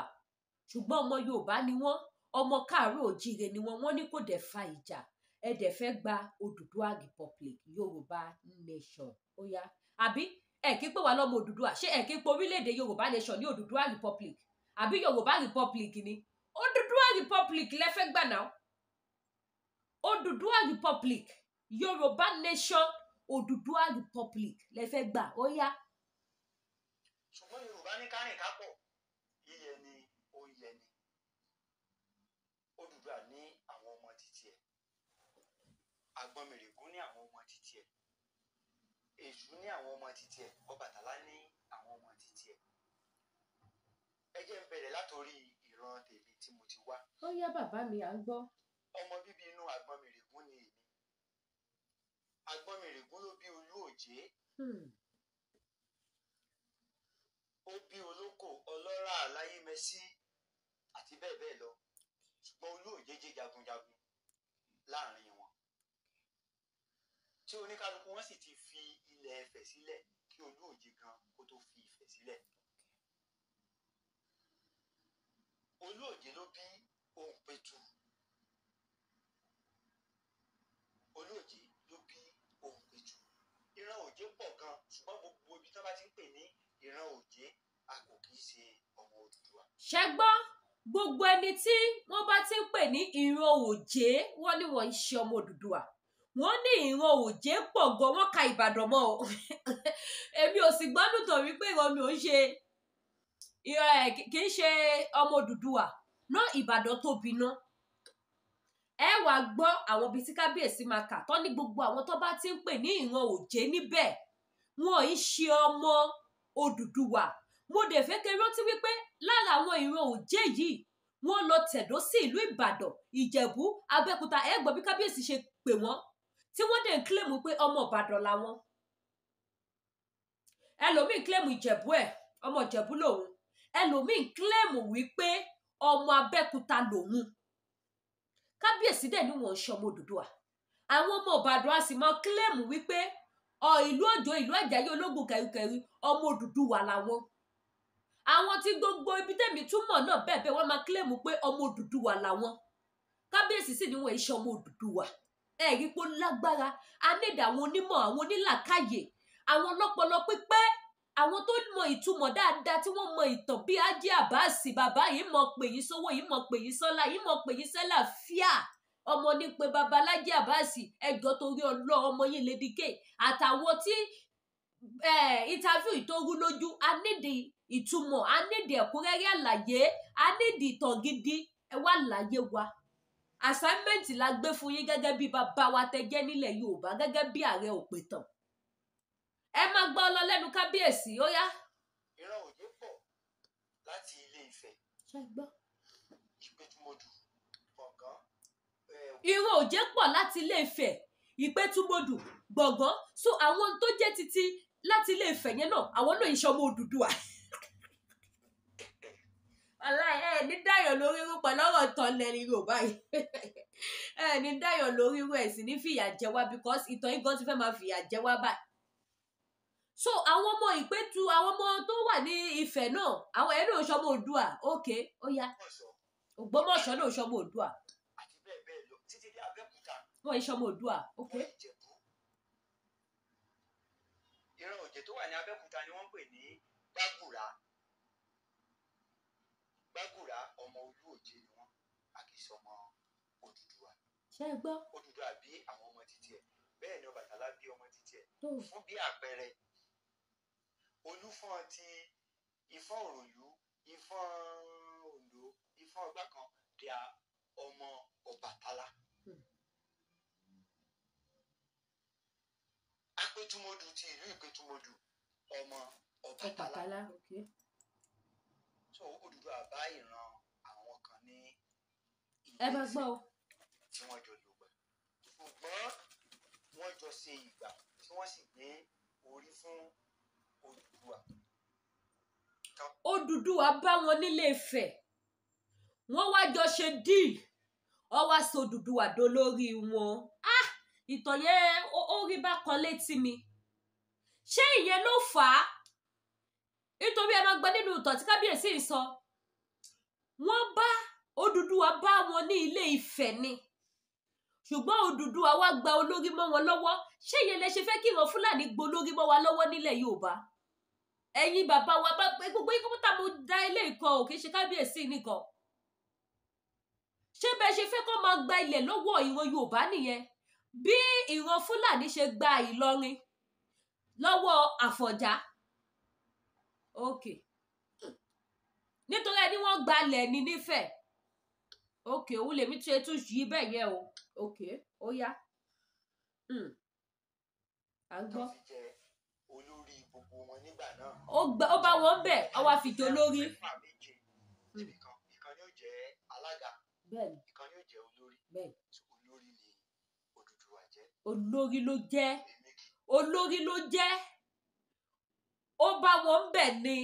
ṣùgbọ́n ọmọ Yorùbá ni wọ́n, ọmọ káàárọ̀ òjíire ni wọ́n. Wọ́n ní kò dẹ̀ fa ìjà, ẹ dẹ̀ fẹ́ gba Odùduwà Republic, Yorùbá nation. Ó yá, àbí ẹ kí pé wà lọ́mọ Odùduwà? Ṣé ẹ kí pé orílẹ̀-èdè Yorùbá nation ní Odùduwà Republic àbí Yorùbá Republic ni? Odùduwà Republic lẹ́fẹ́ gbà náà. Odùduwà Republic, Yorùbá nation, Odùduwà Republic lẹ́fẹ́ gbà. Ó yá. Ṣùgbọ́n Yorùbá ní kárìn kápọ̀, yíyẹ ni ó ń yẹ ni. Odùduwà ní àwọn ọmọ títí ẹ̀, Àgbọnnìrègún ní àwọn ọmọ títí ẹ̀, Èṣù ní àwọn ọmọ títí ẹ̀, Ọbàtálá ní àwọn ọmọ títí ẹ̀. Ẹ jẹ́ n bẹ̀rẹ̀ látòrí ìran tèmi tí mo ti wá. Ó yá, bàbá mi, à ń gbọ́. Ọmọ bíbí inú Àgbọnnìrègún ni èmi. Àgbọnnìrègún ló bí Olú Òjé. Ó bí Olóko Ọlọ́rà Láyémẹsí àti bẹ́ẹ̀ bẹ́ẹ̀ lọ, ṣùgbọ́n Olú Òjé jẹ́ jagunjagun láàrin wọn, tí oníkálukú wọn sì ti fi ilẹ̀ Ifẹ̀ sílẹ̀ kí Olú Òjé gan kó tó fi Ifẹ̀ sílẹ̀. Olú Òjé ló bí Òǹpẹ̀tù. Olú Òjé ló bí Òǹpẹ̀tù. Ìran Òjé pọ̀ gan, ṣùgbọ́n gbogbo ibi tí wọ́n bá ti ń pè ní ìran Òjé, a kò kì í ṣe ọmọ Odùduwà. Ṣẹgbọ́n, gbogbo ẹni tí wọ́n bá ti ń pè ní ìran Òjé, wọ́n ní wọ́n ń ṣe ọmọ Odùduwà. Wọ́n ní ìran Òjé pọ̀ gan, wọ́n ka Ìbàdàn mọ́ o. Èmi ò sì gbọ́ nítorí pé ìran mi ò ń ṣe, kì í ṣe ọmọ Odùduwà náà. Ìbàdàn tóbi ná. Ẹ wàá gbọ́ àwọn ibi tí kábíyèsí máa kà tán ní gbogbo àwọn tó bá ti ń pè ní ìran Òjé níbẹ̀, wọn ì ṣe ọmọ Odùduwà. Mo dẹ̀ fẹ́ kẹ́ rántí wípé lára àwọn ìran Òjé yìí, wọ́n lọ tẹ̀dó sí ìlú Ìbàdàn, Ìjẹ̀bú, Abẹ́òkúta. Ẹ gbọ́ bí kábíyèsí ṣe pè wọ́n, tí wọ́n dẹ̀ ń claim pé ọmọ Ìbàdàn làwọn. Ẹlòmíì claim Ìjẹ̀bú ẹ̀, ọmọ Ìjẹ̀bú lòun. Ẹlòmíì claim wípé ọmọ Abẹ́òkúta lòun. Kábíyèsí dẹ̀ ní wọ́n ń ṣọmọ Odùduwà. Àwọn ọmọ Ìbàdàn á sì máa claim wípé ọ ìlú Òjó, ìlú Àjàyí, ológun kẹrùkẹrù, ọmọ Odùduwà làwọn. Àwọn tí gbogbo ibi tẹ̀mí túmọ̀ náà bẹ́ẹ̀ bẹ́ẹ̀, wọ́n máa claim pé ọmọ Odùduwà làwọn. Kábíyèsí sì ní wọ́n ṣe ọmọ Odùduwà. Ẹ rí pé ó lágbára. A nídìí àwọn onímọ̀, àwọn onílàkàyè, àwọn ọlọ́pọlọ pípé, àwọn tó mọ ìtumọ̀ dáadáa, tí wọ́n mọ ìtàn bí Haji Abbas. Bàbá yìí mọ̀ pè yín sówó yìí, mọ̀ pè yín sọ́lá yìí, mọ̀ pè yín sẹ́là fíà ọmọ ní pé babalájí Abbas. Ẹjọ́ torí ọlọ́ ọmọ yín Lady K àtàwọn tí interview tó rú lójú, a nídìí ìtumọ̀, a nídìí ẹ̀kúnrẹ́rẹ́ àlàyé, a nídìí ìtàn gidi. Ẹ wá láyé wa. Assignment la gbé fún yín gẹ́gẹ́ bí bàbá wa tẹ jẹ́ nílẹ̀ Yorùbá, gẹ́gẹ́ bí ààrẹ òpìtàn. Ẹ máa gbọ́ lọ lẹ́nu kábíyèsí, ó yá. Ìran Òjé pọ̀ láti Ilé Ifẹ̀, Ṣé gbọ́? Ìpẹ̀tùmọdù, Gbọ̀ngán. Ìran Òjé pọ̀ láti Ilé Ifẹ̀, Ìpẹ́tùmọdù, Gbọ̀ngán. So àwọn tó jẹ́ títí láti Ilé Ifẹ̀ yẹn náà, àwọn náà iṣẹ́ ọmọ Odùduwà. Aláì ẹ ní dáyọ̀ lórí irú pẹ̀lú ọ̀rọ̀ ìtàn ilẹ̀ Yorùbá yìí. Ẹ ní dáyọ̀ lórí irú ẹ̀ sì ní fìyà jẹ wá, because ìtàn yìí gan ti fẹ́ máa fìyà jẹ wá báyìí. So àwọn ọmọ Ìpẹ́tù, àwọn ọmọ tó wà ní Ifẹ̀ náà, àwọn ẹ̀ náà ṣọmọ Oòduà. Ok, ó yá. Ògbómọ̀ṣọ́. Ògbómọ̀ṣọ́ náà ṣọmọ Oòduà. Àti bẹ́ẹ̀ bẹ́ẹ̀ lọ títí dé Abẹ́òkúta. Wọ́n yìí ṣọmọ Oòduà, ok. Wọ́n Ìjẹ̀bú. Ìran Òjé tó wà ní Abẹ́òkúta ni wọ́n ń pè ní Gbàgùrà. Gbàgùrà, ọmọ Olú Òjé ni wọ́n, a kì í sọmọ Odùduwà. Ṣé ẹ gbọ́? Odùduwà bí àwọn ọmọ títí ẹ̀, bẹ́ẹ̀ ni Ọbàtálá bí ọmọ títí ẹ̀. Tó Fún bí àpẹẹrẹ, Olúfọ́n ti Ifọ̀n Òròlú, Ifọ̀n Oǹdó, Ifọ̀n ọgbà kan, they are ọmọ Ọbàtálá. Apẹ̀tùmọdù ti ìlú Ìpẹ̀tùmọdù, ọmọ Ọbàtálá. Ọbàtálá, ok. So Odùduwà bá ìran àwọn kan ní Ẹ Ilé máa Ifẹ̀ gbọ́ o. tí wọ́n jọ lò gbà, ṣùgbọ́n wọ́n jọ ṣe ìgbà tí wọ́n sì gbé orí fún Odùduwà. Odùduwà bá wọn nílé Ifẹ̀, wọ́n wá jọ ṣe deal, ọ wá sọ Odùduwà dolórí wọn. Ah, ìtàn yẹn ó rí bákan létí mi. Ṣé ìyẹn ló fà á? Nítorí ẹ máa gbọ́ nínú ìtàn tí kábíyèsí yìí sọ, wọ́n bá Odùduwà bá wọn ní Ilé Ifẹ̀ ni, ṣùgbọ́n Odùduwà wá gba olórí mọ́ wọn lọ́wọ́. Ṣé ìyẹn lẹ ṣe fẹ́ kí ìran Fúlàní gbolórí mọ́ wa lọ́wọ́ nílẹ̀ Yorùbá? Ẹ̀yin bàbá wa bá gbogbo yín kọ́mọ́tà, mo da ilé ìkọ́ ò kì í ṣe kábíyèsí nìkan. Ṣé bẹ́ẹ̀ ṣe fẹ́ kó máa gba ilẹ̀ lọ́wọ́ ìran Yorùbá nìyẹn, bí ìran Fúlàní ṣe gba Ìlọrin lọ́wọ́ Àfọ̀njá? Ok, nítorí ẹni wọ́n gbalẹ̀ ní nífẹ̀ẹ́. Ok, òun lèmi tún etú yí bẹ́ẹ̀ yẹn o. Ok, ó yá. À ń Tó gbọ́. fi jẹ olórí gbogbo wọn nígbà náà. Ó gba, ó bá wọn bẹ̀, ó wá fi jẹ olórí. Mẹ́fà, méje níbi kan, ìkan ni ó jẹ́ alága, Bẹ́ẹ̀ni. ìkan ni ó jẹ́ olórí. Bẹ́ẹ̀ni. So, olórí ni Odùduwà jẹ́. Olórí ló jẹ́. Èmi kì Olórí ló jẹ́. Ó bá wọn bẹ̀ ni,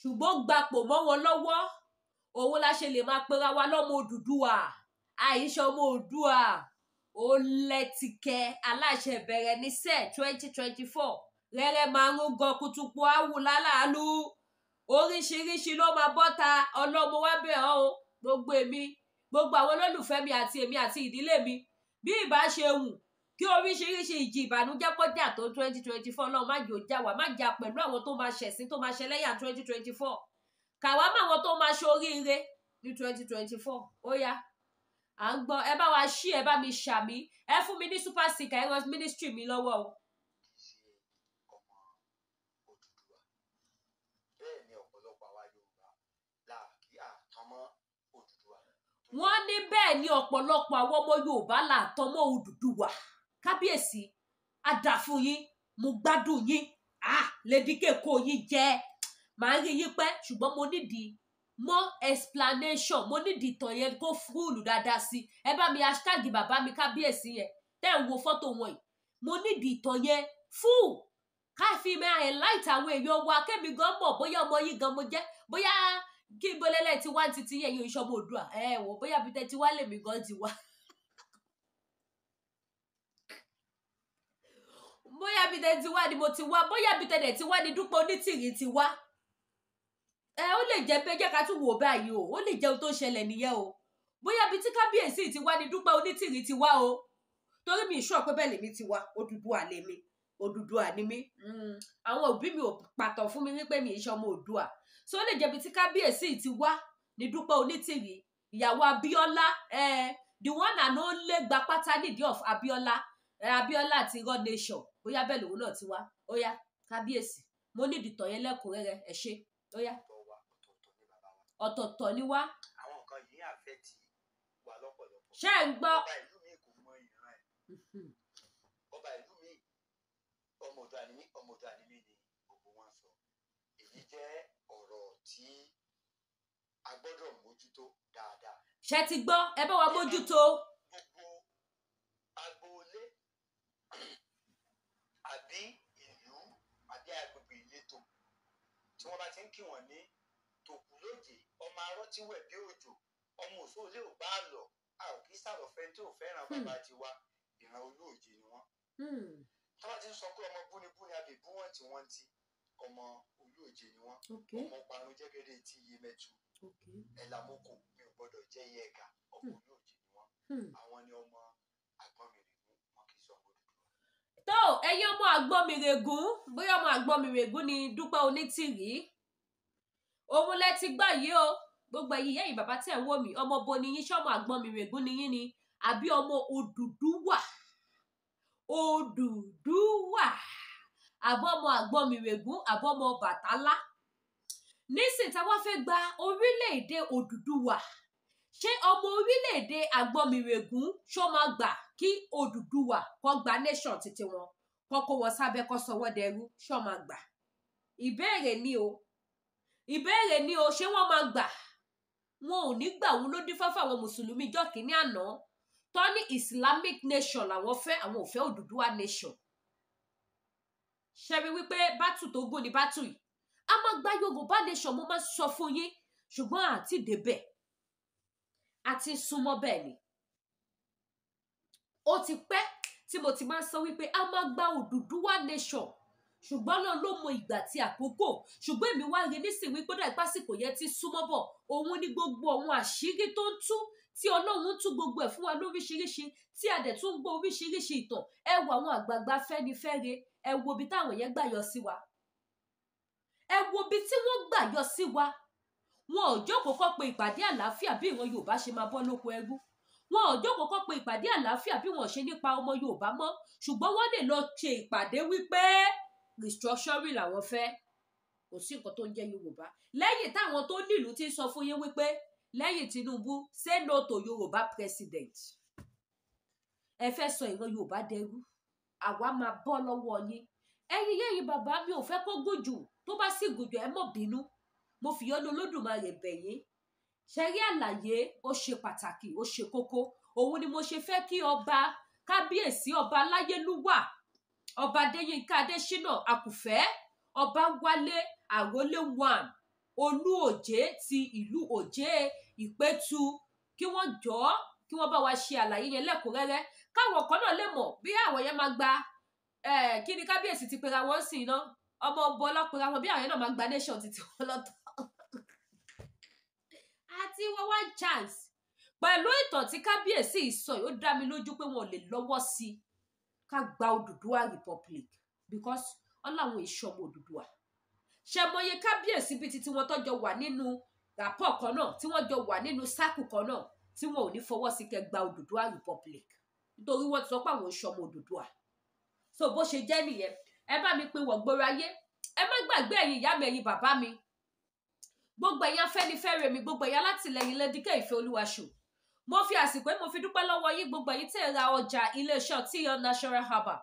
ṣùgbọ́n gbapò mọ́ wọn lọ́wọ́. Òun la ṣe lè máa pera wa lọ́mọ Odùduwà, àìṣe ọmọ Oòduà. Ó lẹ́tìkẹ́ aláṣẹ bẹ̀rẹ̀ ní sẹ́ẹ̀ 2024 rẹ́rẹ́ máa ń gan kutupu áwù lálàálù. Oríṣiríṣi ló máa bọ́ta. Ọlọ́mọ wa bẹ̀ ọ́ o. Gbogbo èmi, gbogbo àwọn olólùfẹ́ mi àti èmi àti ìdílé mi, bí ìbá ṣe wù kí oríṣiríṣi ìjì ìbànújẹ́ kọjá tó 2024, Ọlọ́run má jò já wá, má jà pẹ̀lú àwọn tó máa ṣẹ̀sín, tó máa ṣẹlẹ́yà 2024. Kàwá má àwọn tó máa ṣoríire ní 2024. Ó yá. À ń gbọ́. Ẹ bá wa ṣí, ẹ bá mi ṣàmì, ẹ fún mi ní super sticker, ẹ ràn ministry mi lọ́wọ́ o. Kì í ṣe ọmọ Odùduwà. Bẹ́ẹ̀ ni ọ̀pọ̀lọpọ̀ àwa Yorùbá là kí àtàn mọ́ Odùduwà. Wọ́n ní bẹ́ẹ̀ ni ọ̀pọ̀lọpọ̀ àwọn ọmọ Yorùbá là tọmọ Odùduwà. Kábíyèsí, á dà fún yín, mo gbádùn yín. Ah, Lady K kó yín jẹ, màá rí yín pẹ́, ṣùgbọ́n mo nídìí more explanation, mo nídìí ìtàn yẹn kó fúlù dáadáa sí. Ẹ bá mi hashtag bàbá mi kábíyèsí yẹn tẹ́ ń wo fọ́tò wọn yìí. Mo nídìí ìtàn yẹn fúlù ká fi máa enlight àwọn èèyàn wa, kémi gan mọ̀ bóyá ọmọ yín gan mo jẹ́, bóyá kí n bolẹ́lẹ̀ ti wá títí ẹ̀yin ìṣọmọ Oòduà. Ẹ wò bóyá bí tẹ́ ti wá lèmi gan ti wá, bóyá bí tẹ́ ti wá ni mo ti wá, bóyá bí tẹ́ dẹ̀ ti wá ni Dúpẹ́ Onítìrí ti wá. Ẹ ó lè jẹ́ pé jẹ́ ká tún wò báyìí o, ó lè jẹ́ ohun tó ṣẹlẹ̀ nìyẹn o, bóyá bí tí kábíyèsí ti wá ni Dúpẹ́ Onítìrí ti wá o, torí mi ìṣọ́ pé bẹ́ẹ̀ lèmi ti wá. Odùduwà lèmi, Odùduwà ni mí. Àwọn òbí mi ò pàtó fún mi wípé mi ìṣọ́ ọmọ Oòduà, so ó lè jẹ́ bí tí kábíyèsí ti wá ni Dúpẹ́ Onítìrí, ìyàwó Abíọ́lá, the one and only gba pátá nídìí of Abíọ́lá, Abíọ́lá àti Irọ́ Nation, bóyá bẹ́ẹ̀ lòun náà ti wá. Ó yá kábíyèsí, mo ní ìdìtọ̀ yẹn lẹ́kùnrẹ́rẹ́, ẹ ṣé. Ó yá. Ọ̀tọ̀ wa, ọ̀tọ̀ọ̀tọ̀ ni bàbá wa. Ọ̀tọ̀ọ̀tọ̀ ni wá. Àwọn nǹkan yìí àfẹ́tì wa lọ́pọ̀lọpọ̀. Ṣé ẹ̀ ń gbọ́? Ọba ìlú mi kò mọ ìran ẹ̀. Ọba ìlú mi, ọmọ Oòduà ni mí, ọmọ Oòduà ni mí ni gbogbo wọn sọ. Èyí jẹ́ ọ̀rọ̀ tí a gbọ́dọ̀ mójútó dáadáa. Ṣé ti gbọ́? Ẹ bá wa mójútó. Gbogbo agboolé àbí ìlú àbí agbègbè ìletò tí wọ́n bá ti ń kí wọ́n ní tòkú lóje, ọmọ arọ́ tí wẹ̀ bí òjò, ọmọ òṣòlè ò bá lọ, a ò kí sàròfẹ́ tí ò fẹ́ràn bàbá tiwa, ìran olóòjé ni wọ́n. Tí wọ́n ti ń sọ pé ọmọ búnibúni àbí bú wọ́n tí wọ́n ti ọmọ olóòjé ni wọ́n. Ọmọ parun jẹ́gẹ́dẹ́ tí iye mẹ́tu ẹ̀làmókò mi ò gbọ́dọ̀ jẹ́ iye ẹ̀ka, ọmọ olóòjé ni wọ́n. Àwọn ni ọmọ Àgbọnnìrègún, wọn kì í sọ ọmọ Odùduwà. Tó ẹ̀yin ọmọ Àgbọnnìrègún, bóyá ọmọ Àgbọnnìrègún ni Dúpẹ́ Onítìrí, òun lẹ ti gbọ́ yìí o. Gbogbo ẹ̀yin ìyá ẹ̀yin bàbá tí ẹ̀ ń wò mí, ọmọ bo ni yín? Ṣé ọmọ Àgbọnnìrègún ni yín ni àbí ọmọ Odùduwà? Odùduwà àbọ̀ ọmọ Àgbọnnìrègún àbọ̀ ọmọ Ọbàtálá. Nísìnyí táwa fẹ́ gba orílẹ̀-èdè Odùduwà, ṣé ọmọ orílẹ̀-èdè Àgbọnnìrègún ṣó máa gbà kí Odùduwà kó gba nation títí wọn, kó kó wọn sábẹ́, kó sọ wọ́n dẹrú? Ṣó máa gbà? Ìbéèrè ni o, ìbéèrè ni o. Ṣé wọ́n máa gbà? Wọn ò ní gbà. Wọn ló dífá fáwọn mùsùlùmí jọ́ kínní àná tó ní Islamic nation làwọn fẹ́, àwọn ò fẹ́ Odùduwà nation. Ṣebí wípé bátù tó gùn ní bátù yìí, a máa gba Yorùbá nation, mo máa sọ fún yín, ṣùgbọ́n àti débẹ̀ àti súnmọ́ bẹ́ẹ̀ ni. Ó ti pẹ́ tí mo ti máa ń sọ wípé a máa gba Odùduwà nation, ṣùgbọ́n náà ló mọ ìgbà tí àkókò. Ṣùgbọ́n èmi wá rí nísìnyí wípé dà ìpásìkò yẹn ti súnmọ́ bọ̀. Òun ni gbogbo àwọn àṣírí tó ń tú tí Ọlọ́run tú gbogbo ẹ̀ fún wa lóríṣiríṣi, tí a dẹ̀ tún gbọ́ oríṣiríṣi ìtàn. Ẹ wo àwọn àgbààgbà Fẹ́nifẹ́re, ẹ wo ibi táwọn yẹn gbà yọ sí wa, ẹ wo ibi tí wọ́n gbà yọ sí wa. Wọn ò jókòó kọ́ pé ìpàdé àlàáfíà bí ìran Yorùbá ṣe máa bọ́ lóko ẹrú. Wọn ò jókòó kọ́ pé ìpàdé àlàáfíà bí wọn ṣe nípa ọmọ Yorùbá mọ́, ṣùgbọ́n wọ́n lè lọ ṣe ìpàdé wípé restructuring làwọn fẹ́. Kò sí nǹkan tó ń jẹ́ Yorùbá. Lẹ́yìn táwọn tó nílùú ti ń sọ fún yín wípé lẹ́yìn Tinubu, say no to Yorùbá president. Ẹ fẹ́ sọ ìran Yorùbá dẹrú, àwa máa bọ́ lọ́wọ́ yín. Ẹ̀yin yẹ́yìn bàbá mi ò fẹ́ kó gùn jù, tó bá sì gùn jù ẹ mọ̀ bínú, mo fi yọ́nú Olódùmarè bẹ̀ yín. Ṣe rí àlàyé, ó ṣe pàtàkì, ó ṣe kókó. Òun ni mo ṣe fẹ́ kí ọba kábíyèsí, ọba aláyélúwà, ọba Adéyínká Adéṣínà Àkùfẹ́, ọba Wálé Àrólé one Olú Òjé ti ìlú Òjé Ìpẹ́tù, kí wọ́n jọ̀ọ́ kí wọ́n bá wa ṣe àlàyé yẹn lẹ́kùnrẹ́rẹ́, káwọn kan náà lè mọ̀ bí àwọn yẹn máa gba kí ni kábíyèsí ti pera wọn sí iná ọmọ ọbọ ọlọ́pẹ̀ra wọn, bí àwọn yẹn náà máa gba nation ti tiwọn lọ́tọ̀. Àti wọ́n one chance pẹ̀lú ìtàn tí kábíyèsí sọ yìí, ó dá mi lójú pé wọn ò lè lọ́wọ́ sí i ká gba Odùduwà Republic, because wọn làwọn ìṣọmọ Odùduwà. Ṣe mọye kábíyèsí bíi titi wọn tọjọ wà nínú rapport kan náà, tí wọ́n jọ wà nínú sáàkù kan náà, Tí wọn ò ní fọwọ́ sí kẹ́ gba Odùduwà Republic, nítorí wọ́n ti sọ pé àwọn oṣù ọmọ Odùduwà. So bó ṣe jẹ́ nìyẹn. Ẹ bá mi pín wọ̀gbọ́rọ̀ ayé. Ẹ má gbàgbé, ẹ̀yin ìyá mi, ẹ̀yin bàbá mi, gbogbo ẹ̀yin Afẹ́nifẹ́re mi, gbogbo ẹ̀yin alátìlẹyìn Lady K Ìfẹ́ Olúwaṣù, mo fi àsìkò yìí, mo fi dúpẹ́ lọ́wọ́ yín, gbogbo ẹ̀yin tẹ́ ẹ ra ọjà iléeṣẹ́ T-Health Natural Herbal,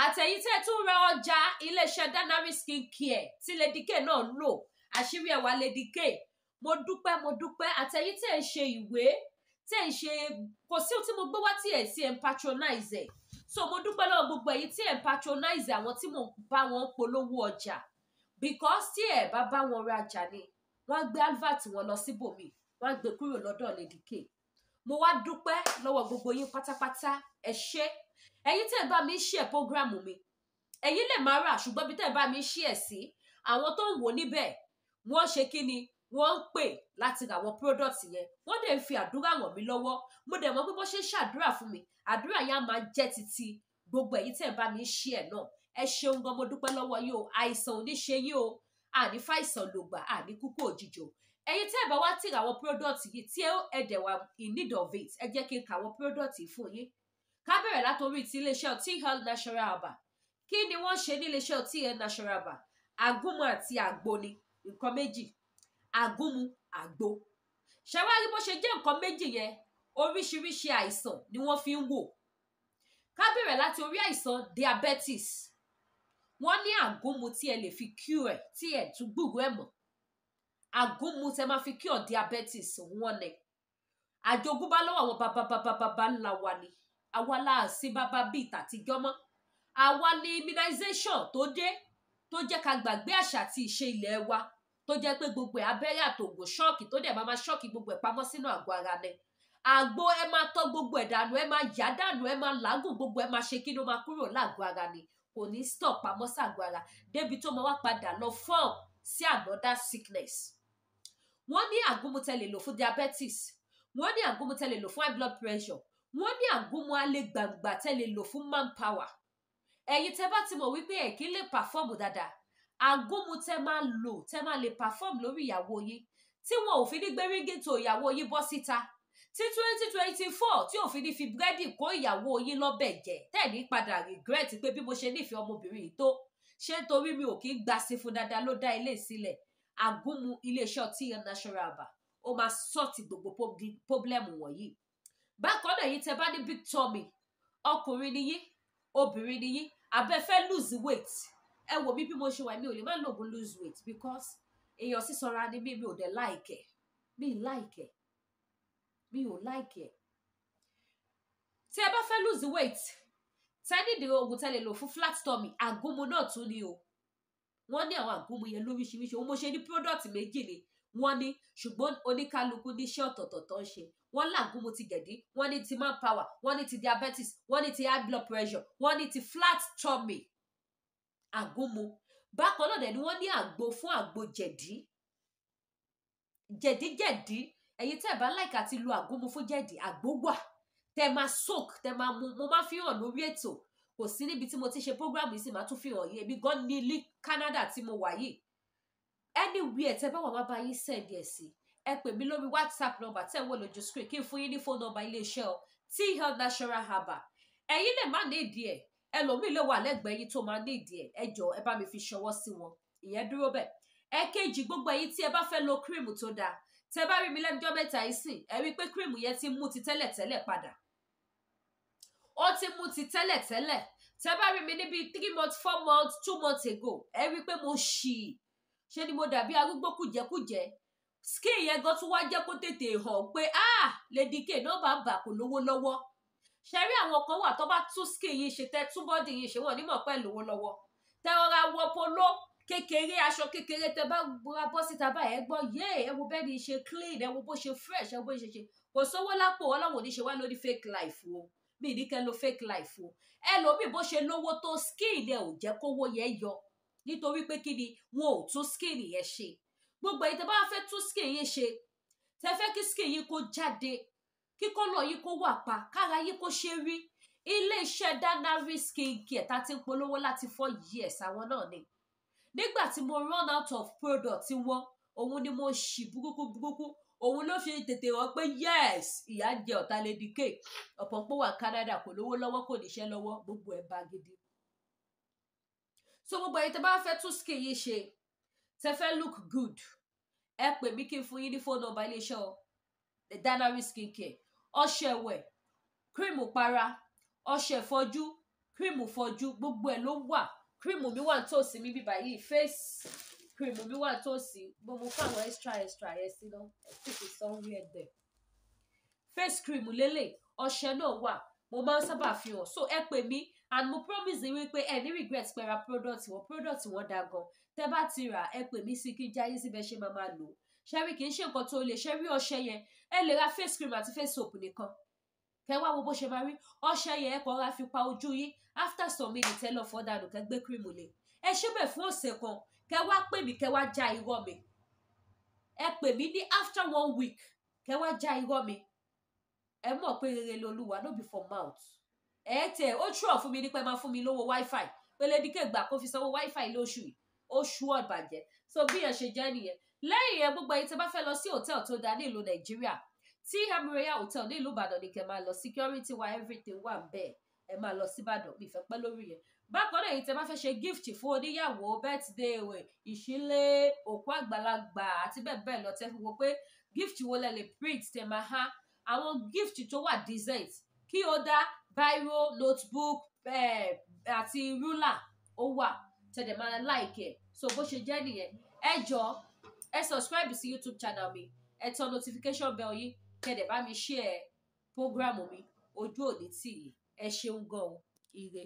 àtẹ̀yin tẹ́ ẹ tún ra ọjà iléeṣẹ́ Danari Skin Care tí Lady K náà ń lò, àṣírí ẹwà Lady K. Mo dúpẹ́, mo dúpẹ́. Àtẹ̀yin tẹ́ ẹ ṣe ìwé, tẹ́ ẹ ṣe, kò sí ohun tí mo gbé wá tí ẹ̀ sí ẹ̀ ń patronize ẹ̀. So mo dúpẹ́ lọ́wọ́ gbogbo ẹ̀yin tí ẹ̀ ń patronize àwọn tí mo bá wọn polówó ọjà, because tí ẹ̀ bá bá wọn rajà ni, wọ́n á gbé advert wọn lọ síbòmíì, wọ́n á gbé kúrò lọ́dọ̀ Lady K. Mo wá dúpẹ́ lọ́wọ́ gbogbo yín pátápátá. Ẹ ṣé, ẹ̀yin tẹ́ ẹ bá mi share program mi. Ẹ̀yin lè má rà, ṣùgbọ́n bí tẹ́ ẹ bá mi share sí, àwọn tó ń wò níbẹ̀, wọ́n ṣe kí ni, wọ́n ń pè láti ra àwọn product yẹn. Wọ́n dẹ̀ ń fi àdúrà ràn mí lọ́wọ́. Mo dẹ̀ mọ̀ pé bó ṣe ń ṣàdúrà fún mi, àdúrà yẹn á máa jẹ́ títí gbogbo ẹ̀yin tẹ́ ẹ bá mi share náà. Ẹ ṣeun gan, mo dúpẹ́ lọ́wọ́ yín o. Àìsàn ò ní ṣe yín o, àní fàìsàn lògbà, àní kúkú òjijì o. Ẹ̀yin tẹ́ ẹ bá wá tí ra àwọn product yìí, tí ẹ dẹ̀ wà in need of it, ẹ jẹ́ kí n ka àwọn product yìí fún yín. Ká bẹ̀rẹ̀ látòrí ti iléeṣẹ́ T-Health Natural Herbal. Kí ni wọ́n ṣe ní iléeṣẹ́ T-Health Natural Herbal? Àgúnmu àti àgbo ni, nǹkan méjì, àgúnmu, àgbo. Ṣẹwárí bó ṣe jẹ́ nǹkan méjì yẹn, oríṣiríṣi àìsàn ni wọ́n fi ń wò. Ká bẹ̀rẹ̀ láti orí àìsàn diabetes. Wọ́n ní àgúnmu tí ẹ lè fi cure ẹ̀, tí ẹ tún gbúròó ẹ̀ mọ́. Àgúnmu tẹ máa fi cure diabetes, wọ́n ní àjogúnbá lọ́wọ́ àwọn bàbá bàbá bàbá ńlá wa ni. Àwa láàsí bàbá bíi tàtijọ́ mọ́. Àwa ní immunization tó dé, tó jẹ́ ká gbàgbé àṣà àti ìṣe ilẹ̀ wa, tó jẹ́ pé gbogbo ẹ̀ abẹ́rẹ́ àtògùn ṣọ́ọ̀kì tó dẹ̀ máa máa ṣọ́ọ̀kì gbogbo ẹ̀ pamọ́ sínú àgọ́ ara ni. Àgbo, ẹ máa tọ́ gbogbo ẹ̀ dànù, ẹ máa yá dànù, ẹ máa làágùn, gbogbo ẹ máa ṣe kí ló máa kúrò lágọ̀ọ́ ara ni. Kò ní stop pamọ́ sàgọ́ ara débi tó máa wá padà lọ form sí another sickness. Wọ́n ní àgúnmu tẹ́ lè lò fún diabetes. Wọ́n ní àgúnmu tẹ́ lè lò fún high blood pressure. Wọ́n ní àgúnmu alẹ́ gbàngbà tẹ́ lè lò fún manpower. Ẹ̀yin tẹ́ bá ti mọ̀ wípé ẹ̀ kí lè perform dáadáa, àgúnmu tẹ́ máa lò, tẹ́ máa lè perform lórí ìyàwó yín, tí wọn ò fi ní gbé ringtone ìyàwó yín bọ́ síta, tí 2024 tí ò fi ní fi búrẹ́dì kó ìyàwó yín lọ́bẹ̀ jẹ, tẹ́ ní padà regret pé bí mo ṣe nífẹ̀ẹ́ ọmọbìnrin yìí tó, ṣé nítorí mi ò kí ń gbà sí fún dáadáa ló dá ilé sílẹ̀. Àgúnmu iléeṣẹ́ T-Health Natural Herbal, ó máa sort gbogbo problem wọ̀nyí. Bákan náà, yìí tẹ́ bá ní big tummy, ọkùnrin ni yín, obìnrin ni yín, abẹ́ fẹ́ lose weight, ẹ wò mí bí mo ṣe wà, mi ò lè má lògùn lose weight, because èèyàn sísanra ni mí. Mi ò dẹ̀ like ẹ̀, mi like ẹ̀, mi ò like ẹ̀. Tí ẹ bá fẹ́ lose weight, tẹ́ nídìí oògùn tẹ́ lè lò fún flat tummy, àgúnmu náà tún ni o. Wọ́n ní àwọn àgúnmu yẹn lóríṣiríṣi. Òun mo ṣe ní product méjì ni wọ́n ní, ṣùgbọ́n oníkálukú níṣẹ́ ọ̀tọ̀ọ̀tọ̀ tó ń ṣe. Wọ́n làgúnmu ti gẹ̀dí, wọ́n ní ti manpower, wọ́n ní ti diabetes, wọ́n ní ti high blood pressure, wọ́n ní ti flat tummy àgúnmu. Bákan náà dẹ̀ ni wọ́n ní àgbo fún àgbo jẹ̀dí, jẹ̀díjẹ̀dí. Ẹ̀yin tẹ́ ẹ̀ bá like àti lo àgúnmu fún jẹ̀dí, àgbo wà tẹ́ máa soak, tẹ́ máa mu. Mo máa fi hàn lórí ètò. Kò sí níbi tí mo ti ṣe program yìí sì máa tún fi hàn yìí. Èmi gan ní ilé Canada tí mo wà yìí. Anywhere tẹ́ bá wà, má bá yín send ẹ̀ sí. Ẹ pè mí lórí WhatsApp number tẹ́ ń wò lójú screen, kí n fún yín ní phone number iléeṣẹ́ ọ T-Health Natural Herbal. Ẹ̀yin lè má ní ìdí ẹ̀, ẹlòmíì lè wà lẹ́gbẹ̀ẹ́ yín tó máa ní ìdí ẹ̀. Ẹ jọ̀ọ́, ẹ bá mi fi ṣọwọ́ sí wọn. Ìyẹn dúró bẹ́ẹ̀. Ẹ̀kejì, gbogbo ẹ̀yin tí ẹ bá fẹ́ lo cream tó dáa, tẹ́ bá rí mi lẹ́nujọ́ mẹ́ta yìí sìn, ẹ rí i pé cream yẹn ti mú ti tẹ́lẹ̀ tẹ́lẹ̀ padà, ó ti mú ti tẹ́lẹ̀ tẹ́lẹ̀. Tẹ́ bá rí mi níbi 3 months, 4 months, 2 months ago, ẹ rí i pé mo ṣì ṣe ni, mo dàbí arúgbó kùjẹ́kùjẹ́. Skin yẹn gan tún wá jẹ́ kó tètè hàn pé, ah, Lady K náà bá ń bà kò lówó lọ́wọ́. Ṣe rí àwọn kan wà tó bá tún skin yìí ṣe, tẹ́ tún body yìí ṣe, wọ́n nímọ̀ pẹ́ lówó lọ́wọ́. Tẹ́ rọra wọ polo kékeré, aṣọ kékeré, tẹ́ bá ra bọ́ síta báyìí, ẹ gbọ́ yé, ẹ wo bẹ́ẹ̀ ni ṣe clean, ẹ wo bó ṣe fresh, ẹ wo bó ṣe ṣe. Kò sówó lápò. Ọlọ́run ò ní ṣe wá lórí fake life o. Mi ní kẹ́ lo fake life o. Ẹlòmíì, bó ṣe lówó tó, skin ẹ ò jẹ́ kówó yẹn yọ, nítorí pé kí ni, wọn ò tún skin yẹn ṣe. Gbogbo èyí tẹ́ bá fẹ́ tún skin yín ṣe, tẹ́ fẹ́ kí skin yín kó jáde, kí colour yín kó wà pa, kára yín kó ṣe rí, ilé-iṣẹ́ Danari Skin Care tá ti ń polówó láti 4 years, àwọn náà ni. Nígbà tí mo run out of product wọn, òun ni mo ṣì burúkú burúkú. Òun ló fi tètè wọ́n pé yes, ìyá ń jẹ ọ̀tá Lady K. Ọ̀pọ̀ pé wà Canada, kò lówó lọ́wọ́, kò níṣẹ́ lọ́wọ́, gbogbo ẹ̀ bá gidi. So gbogbo ẹ̀yin tẹ́ bá fẹ́ tún skin yìí ṣe, tẹ́ fẹ́ look good, ẹ pè mí kí n fún yín ní phone number iléeṣẹ́ Danari Skincare. Ọṣẹ wẹ̀, cream para, ọṣẹ fọjú, cream fọjú, gbogbo ẹ̀ ló wà. Cream mi wà nítòsí mi bíbá yìí, face cream mi wà nítòsí. Mo fún àwọn extra extra yẹn sí náà, I think it's somewhere there. Face cream lélẹ̀, ọṣẹ náà wà, mo máa ń sábà fi hàn. So ẹ pè mí and mo promise yín wípé ẹ ní regret pé ra product wọn. Product wọn dáa gan. Tẹ bá ti rà, ẹ pè mí sí kí n jáyé síbẹ̀ ṣe máa máa lò. Ṣẹ́rí kì í ṣe nǹkan tó lè ṣẹ́rí ọṣẹ yẹn. Ẹ lè ra face cream àti face soap nìkan, kẹ wá wo bó ṣe máa rí. Ọṣẹ yẹn, ẹ kàn ra fi pa ojú yín, after some minutes ẹ lọ fọ dànù, kẹ gbé cream lé. Ẹ ṣe bẹ́ẹ̀ fún ọ̀sẹ̀ kan, kẹ wá pè mí, kẹ wá já irọ́ mi. Ẹ pè mí ní after one week, kẹ wá já irọ́ mi. Ẹ mọ̀ pé rere lolúwa, no be for mouth. Ẹ tẹ ó ṣùọ̀ fún mi nípa ẹ máa fún mi lówó wifi pé Lady K gbà kó fi sanwó wifi lóṣù yìí. Ó ṣùọ̀ bàjẹ́. So bí yẹn ṣe jẹ́ nìyẹn. Lẹ́yìn yẹn, gbogbo ẹ̀yin tẹ́ bá fẹ́ lọ sí hòtẹ́ẹ̀lì tó dáa ní ìlú Nàìjíríà, TM Royal Hotel ní ìlú Ìbàdàn ní kẹ́ máa lọ. Security wa, everything wà bẹ́ẹ̀. Ẹ máa lọ síbàdàn, mi fẹ́ pẹ́ lórí yẹn. Bákan náà, èyí tẹ́ bá fẹ́ ṣe gift fún oníyàwó, birthday, ìṣílé, òkú àgbàlagbà àti bẹ́ẹ̀ bẹ́ẹ̀ lọ, tẹ́ fi wo pé gift wo lẹ lè print tẹ́ máa há, àwọn gift tó wà decent, kí o dá biro, notebook àti ruler, ó wà tẹ́ dẹ̀ máa like ẹ̀. So bó ṣe jẹ́ nìyẹn. Ẹ jọ̀ọ́, ẹ subscribe sí YouTube channel mi, ẹ tan notification bell yín, kẹ́ dẹ̀ bá mi share program mi. Ojú òní tì yín. Ẹ ṣeun gan o. Ire.